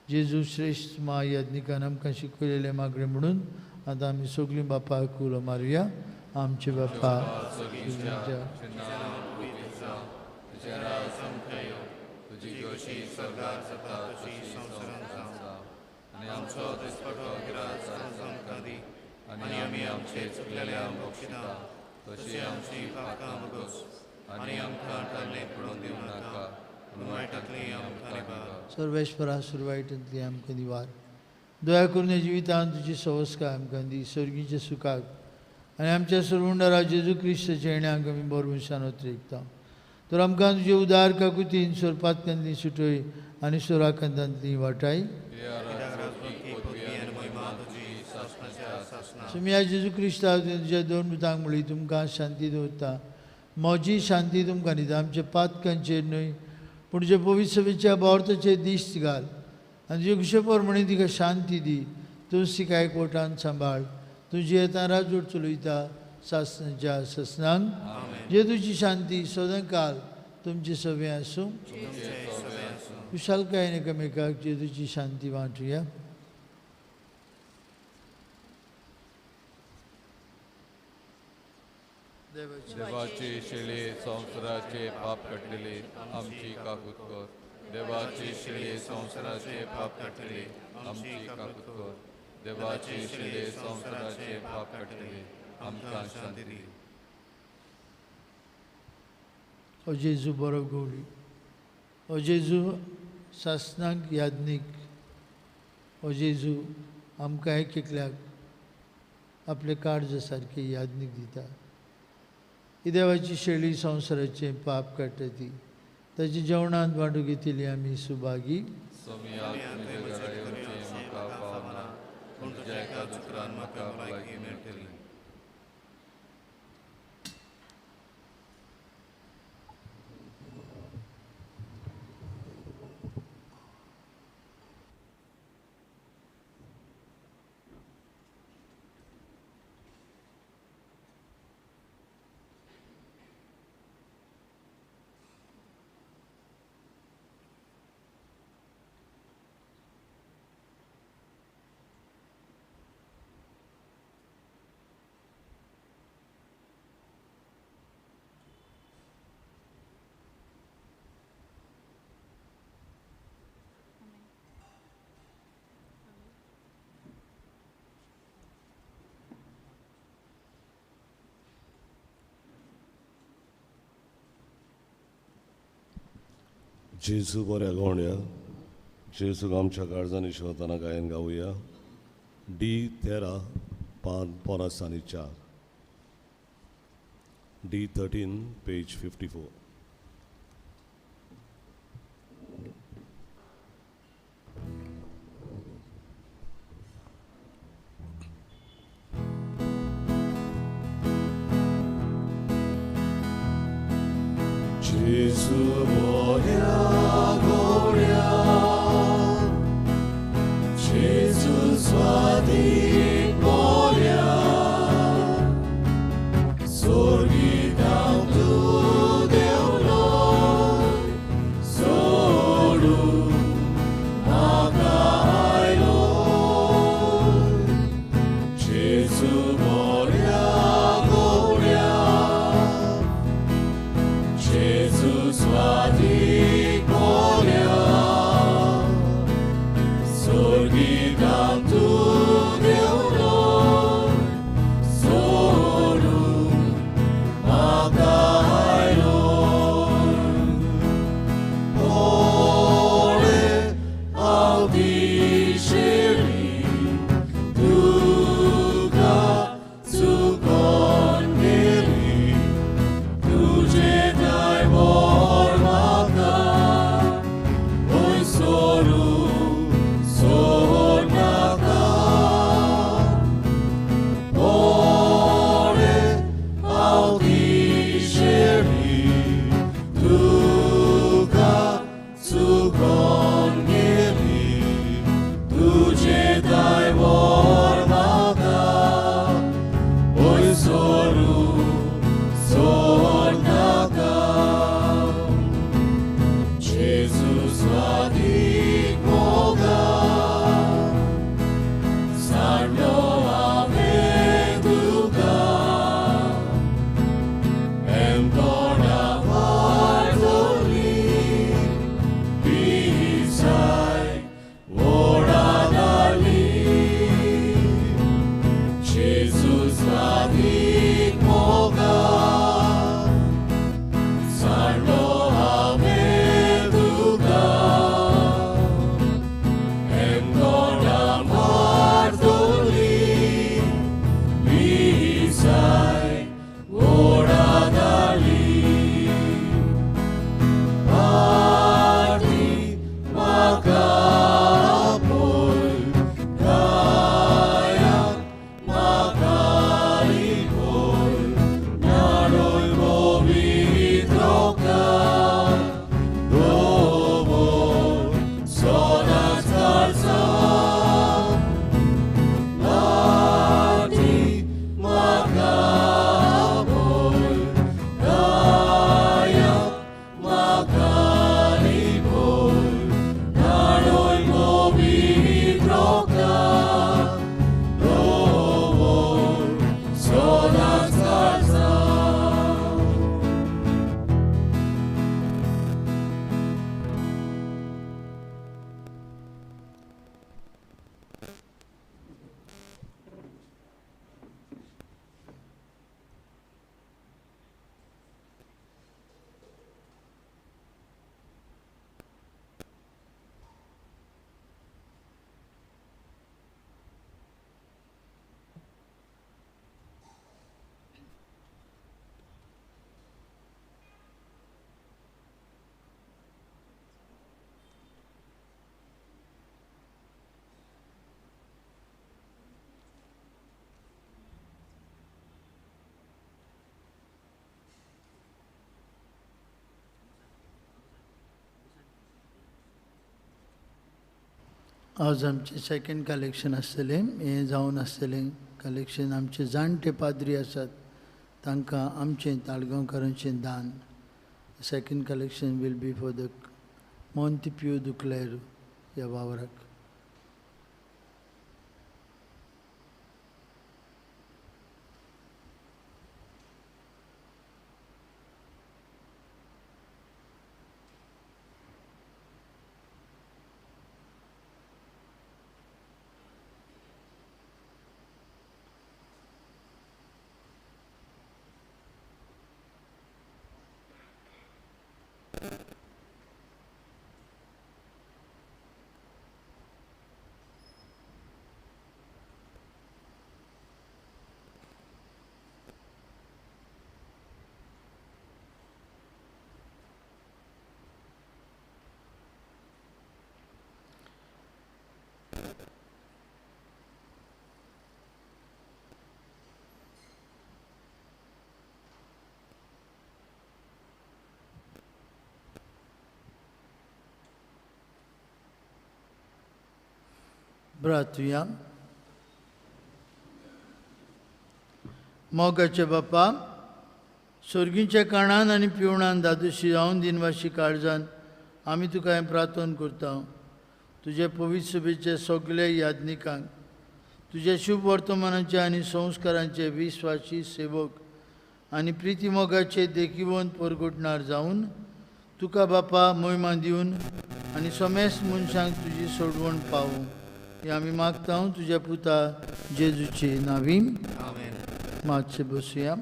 जेजू श्रेश्ठ मा याज्ञिकान आमकां शिकयलेलें मागणें म्हणून आतां आमी सगळीं बापाक उलो मारुया. आमचे बापा आनी आमी आमचे चुकलेल्यांक बक्षिता तशी आमची पापकां भोगोस आनी आमकां ताल्ले पडून दिवं नाका, पूण वायटांतली आमकां निवार. सर्वेश्वरा, सुरवायटांतली आमकां निवार. दया करून ह्या जिवितांत तुजी सवस्काय आमकां दी, सर्गीच्या सुखाक आनी आमच्या सरवंडारा जेजू क्रिस्ताच्या येण्याक आमी बरवशान ओतरेकता. तर आमकां तुजे उदार काकुतीन सोरपातकांतली सुटय आनी सोराकांतांतली वाटाय. सुमिया जेजू क्रिस्ता तुज्या दोन पुतांक म्हणली, तुमकां शांती दवरता, म्हजी शांती तुमकां दिता. आमच्या पातकांचेर न्हय पूण जे पवित्र सभेच्या बावर्थाचेर दिश्ट घाल आनी तुजे खुशे प्रमाणे तिका शांती दी. तूं तिका एकवटान सांबाळ. तुजी येता राजवट चलयता सासणाच्या सासणांक. जे तुजी शांती सदांकाल तुमचे सभे आसूं. खुशालकायेन एकामेकाक जेजूची शांती वांटुया. देवाची शिळे संवसाराचे पाप काडलेले आमची काकूत कर. देवाची शिळे संवसाराचे पाप काडलेले आमची काकूत कर. देवाची शिळे संवसाराचे पाप काडलेले आमकां शांती दी. ओ जेजू बरो गवळी, ओ जेजू सासणाक याज्ञीक, ओ जेजू आमकां एक एकल्याक आपले काळजा सारकें याज्ञीक दिता. ही देवाची शेळी संवसाराचें पाप काडटा ती ताच्या जेवणांत वांटो घेतली आमी सुभागी. जेजू बऱ्या गवण्या, जेजूक आमच्या काळजांनी शिवताना गायन गावया. डी 13 पान 54, डी 13 पेज 54. जेजू बऱ्या गवण्या, जेजू स्वादीक बऱ्या, सोर्गितांत तूं देंवलो सोडून म्हाका आयलो. जेजू बऱ्या गवण्या, जेजू स्वादीक बऱ्या, सोर्गितांत तूं देंवलो सोडून म्हाका आयलो. पळय हांव दिशेली तुका चुकोन गेली, तुजें ड्रायव्हर म्हाका खंय सोडून सोड नाका. पळय हांव दिशेली तुका चुकोन गेली, तुजें ड्रायव्हर म्हाका खंय सोडून सोड नाका. जेजू स्वादीक मोगा, सांडलो हांवें तुका, एमकोणा वाडोली पिसाय वोडा घाली. जेजू स्वादीक मोगा, सांडलो हांवें तुका, एमकोणा वाडोली पिसाय वोडा घाली. फाटीं म्हाका पळय, गायाक म्हाका लिपय, न्हाणय पवित्र रगतान दवर सदांच काळजांत. फाटीं म्हाका पळय, गायाक म्हाका लिपय, न्हाणय पवित्र रगतान दवर सदांच काळजांत. आज आमचें सेकंड कलेक्शन आसतलें, हें जावन आसतलें कलेक्शन. आमचे जाणटे पाद्री आसात तांकां आमचें ताळगांवकारांचें दान. Second collection will be for the Montepio Duclerc ह्या वावराक. प्रार्थुया. मोगाचे बापा, सोर्गीच्या काणान आनी पिवणान दादोशी जावन दिनवाशी काळजान आमी तुका हें प्रार्थन करता. तुजे पवित्र सभेचे सगळे याज्ञिकांक तुज्या शुभ वर्तमानाचे आनी संस्कारांचे विस्वासी सेवक आनी प्रिती मोगाचे देखिवंत परगटणार जावन तुका बापा मोहिमा दिवन आनी समेस्त मनशांक तुजी सोडवण पावूं हें आमी मागता तुज्या पुता जेजूचे नांवी. मातशें बसुया.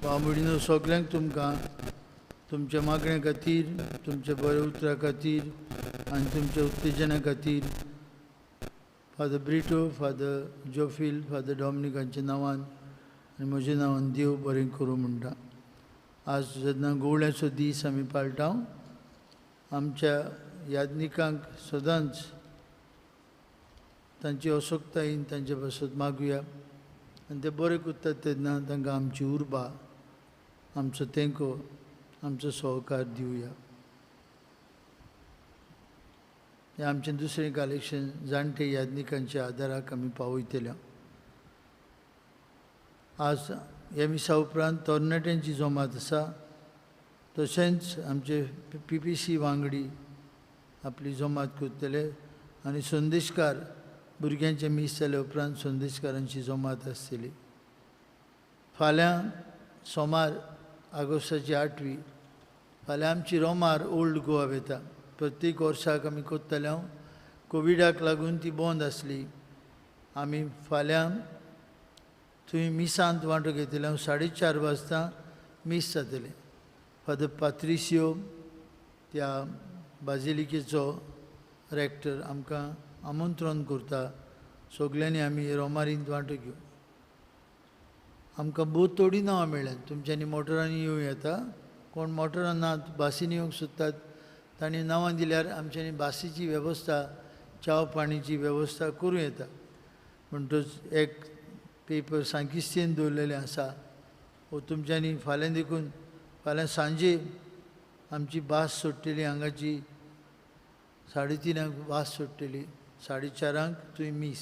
बाबडीनो सगल्यांक तुमकां तुमच्या मागण्या खातीर, तुमच्या बऱ्या उतरा खातीर आनी तुमच्या उत्तेजना खातीर father Brito, father Jofil, father Dominic हांच्या नांवान आनी म्हज्या नांवान देव बरें करूं म्हणटा. आज जेन्ना गोवळ्याचो दीस आमी पाळटा, आमच्या याज्ञिकांक सदांच तांची असक्तायेन तांचे पासत मागुया आनी ते बरे करतात तेन्ना तांकां आमची उर्बा, आमचो तेंको, आमचो सहकार दिवया. हें आमचें दुसरें कलेक्शन जाणटे याज्ञिकांच्या आदाराक आमी पावयतले. आज ह्या मिसा उपरांत तरणाट्यांची जमात आसा, तशेंच आमचे पी पी सी वांगडी आपली जमात करतले आनी संदेशकार भुरग्यांचें मीस जाल्या उपरांत संदेशकारांची जमात आसतली. फाल्यां सोमार ऑगस्टाची 8वी, फाल्यां आमची रोमार ओल्ड गोवा वता. प्रत्येक वर्साक आमी करतले. हांव कोविडाक लागून ती बंद आसली. आमी फाल्यां थंय मिसांत वांटो घेतले. हांव 4:30 वाजता मीस जातलें. फादर पात्रिसियो त्या बाजिलिकेचो रेक्टर आमकां आमंत्रण करता. सगल्यांनी आमी रोमारींत वांटो घेवं. आमकां भोव थोडीं नांवां मेळ्ळ्यांत. तुमच्यांनी मोटरांनी येवं येता, कोण मोटरान नात बासींनी येवंक सोदतात तांणी नांवां दिल्यार आमच्यांनी बासीची वेवस्था, च्याव पाणीची वेवस्था करूं येता. म्हणटच एक पेपर सांकिस्तेन दवरलेलें आसा, वो तुमच्यांनी फाल्यां देखून फाल्यां सांजे आमची बास सोडटली. हांगाची 3:30 बास सोडटली, 4:30 तुवें मीस.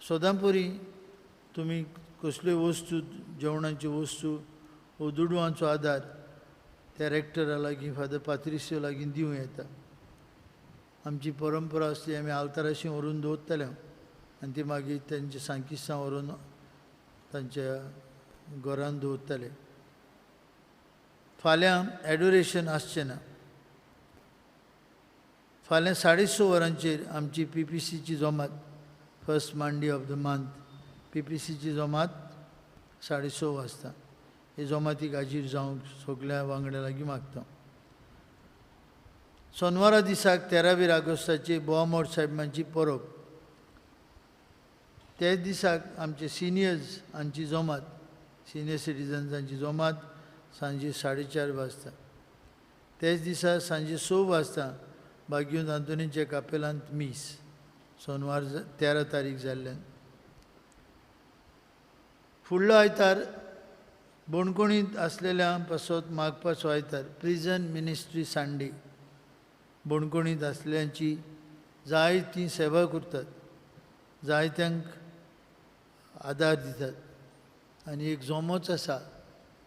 सदांपुरी तुमी कसल्यो वस्तू, जेवणाच्यो वस्तू वो दुडवांचो आदार त्या रेक्टरा लागीं, फादर पात्रिसियो लागीं दिवं येता. आमची परंपरा आसली आमी आल्ताराशी व्हरून दवरतले आनी ती मागीर तांच्या सांकिस्तां व्हरून तांच्या घरान दवरतले. फाल्यां एडोरेशन आसचें ना. फाल्यां 6:30 वरांचेर आमची पी पी सीची जमात, first Monday of the month P P सीची जमात 6:30 वाजता. हे जमातीक हाजीर जावंक सगल्या वांगड्या लागीं मागता. सोनवारा दिसाक 13 ऑगस्टाची बोवामोर साहेबांची परब. त्याच दिसाक आमचे सिनियर्स हांची जमात, सिनियर सिटीजन्सांची जमात सांजे 4:30 वाजता. त्याच दिसा सांजे 6 वाजता बाग्यून आंतोनीच्या कापेलांत मीस, सोनवार 13 तारीख जाल्ल्यान. फुडलो आयतार बोणकोणींत आसलेल्या पासत मागपाचो आयतार, प्रिजन मिनिस्ट्री संडे. बोणकोणींत आसलेल्यांची जायती सेवा करतात, जायत्यांक आदार दितात आनी एक जोमोच आसा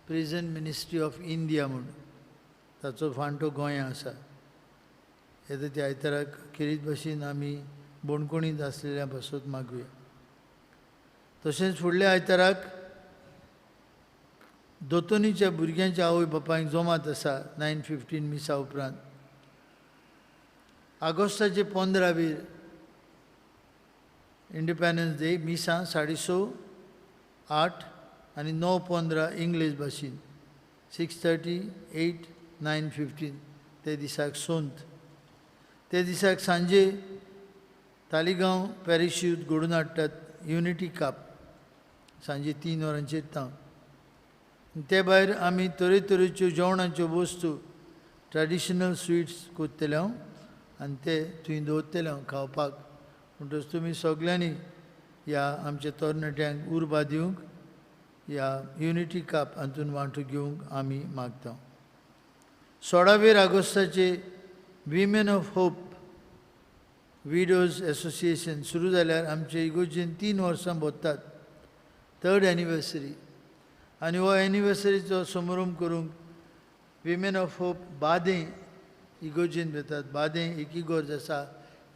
प्रिजन मिनिस्ट्री ऑफ इंडिया म्हूण, ताचो फांटो गोंया आसा. येता त्या आयताराक खेरीत भाशेन आमी बोणकोणींत आसलेल्या पासत मागुया. तशेंच फुडल्या आयताराक दोतोनीच्या भुरग्यांच्या आवय बापायक जमात आसा 9:15 मिसा उपरांत. ऑगस्टाचे 15 इंडिपेंडन्स डे मिसां 6:30, 8 आनी 9:15 इंग्लीश भाशेन, 6:30, 8, 9:15 ते दिसाक सोंत. ते दिसाक सांजे तालिगांव पॅरिशूत घडोवन हाडटात युनिटी कप सांजे 3 वरांचेर तावन. ते भायर आमी तरेतरेच्यो जेवणाच्यो वस्तू, ट्रेडिशनल स्विट्स करतले हांव आनी ते थंय दवरतले हांव खावपाक. म्हणटच तुमी सगल्यांनी ह्या आमच्या तरणाट्यांक उर्बा दिवंक ह्या युनिटी कप हातून वांटो घेवंक आमी मागता. 16 ऑगस्टाचे women of hope widows association सुरू जाल्यार आमचे इगोर्जेन 3 वर्सां भोगतात, थर्ड एनिवर्सरी. आनी हो एनिवर्सरीचो समारंभ करूंक विमेन ऑफ होप बादें इगोर्जेन वेतात. बादें एक इगोर्ज आसा,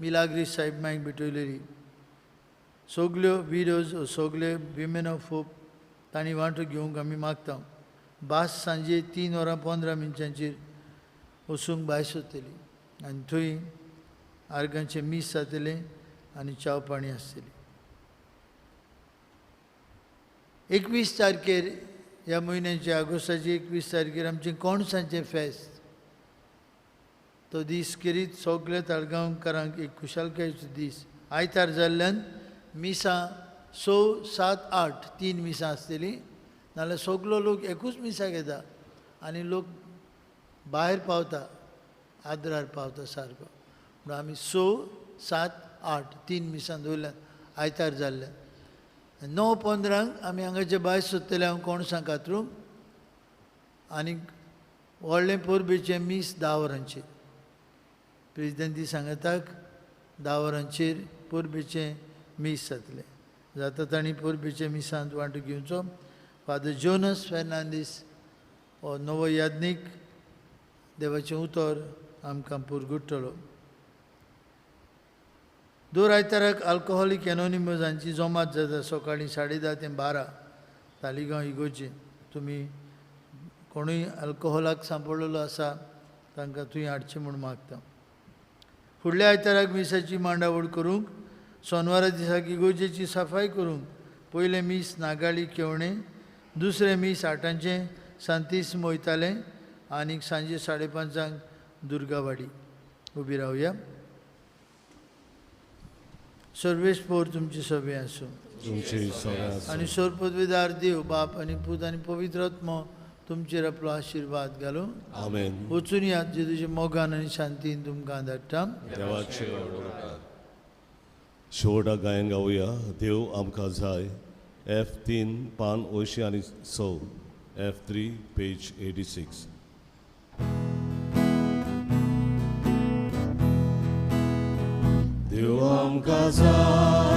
मिलाग्री साहेब मायक भेटयलेली. सगल्यो विडोज सगले विमेन ऑफ होप तांणी वांटो घेवंक आमी मागता. बास सांजे 3 वरां 15 मिनटांचेर वचूंक भायर सोदतली आनी थंय आर्गांचें मीस जातलें आनी च्याव पाणी आसतली. 21 तारखेर ह्या म्हयन्याचे ऑगस्टाचे 21 तारखेर आमचें कोणसांचें फेस्त. तो दीस खेरीत सगल्या ताळगांवकारांक एक खुशालकायेचो दीस. आयतार जाल्ल्यान मिसां 6, 7, 8 3 मिसां आसतलीं. नाल्यार सगलो लोक एकूच मिसाक येता आनी लोक भायर पावता, आद्रार पावता सारको. म्हणून आमी 6, 7, 8 3 मिसां दवरल्यान आयतार जाल्ल्यान. 9:15 आमी हांगाचे भायर सोदतले हांव कोणसां कातरूंक आनी व्हडलें परबेचें मीस 10 वरांचेर. प्रेजिडेंती सांगाताक 10 वरांचेर परबेचें मीस जातलें. जाता तांणी परबेच्या मिसांत वांटो घेवचो. फादर जोनस फेर्नांदीस हो नवो याज्ञीक देवाचें उतर आमकां पुरगुट्टलो. दर आयताराक अल्कोहोलीक एनोनिमस हांची जमात जाता सकाळीं 10:30 ते 12 तालिगांव इगोर्जेन. तुमी कोणूय अल्कोहोलाक सांपडलेलो आसा तांकां थंय हाडचें म्हूण मागता. फुडल्या आयताराक मिसाची मांडावळ करूंक सोनवारा दिसाक इगोर्जेची सफाय करूंक पयलें मीस नागाळी केवणें, दुसरें मीस 8 सांतीस मोयतालें आनी सांजे 5:30 दुर्गावाडी. उबी रावया. सर्वेस्पोर तुमची सगळें आसूं आनी सोरपदवीदार देव बाप आनी पूत आनी पवित्र आत्मो तुमचेर आपलो आशिर्वाद घालूं. आमेन. वचून यात जेजूच्या मोगान आनी शांतीन तुमकां धाडटा. शेवटाक गायन गावया देव आमकां जाय. F3 पान 86, F3 page 86. देव आमकां जाय.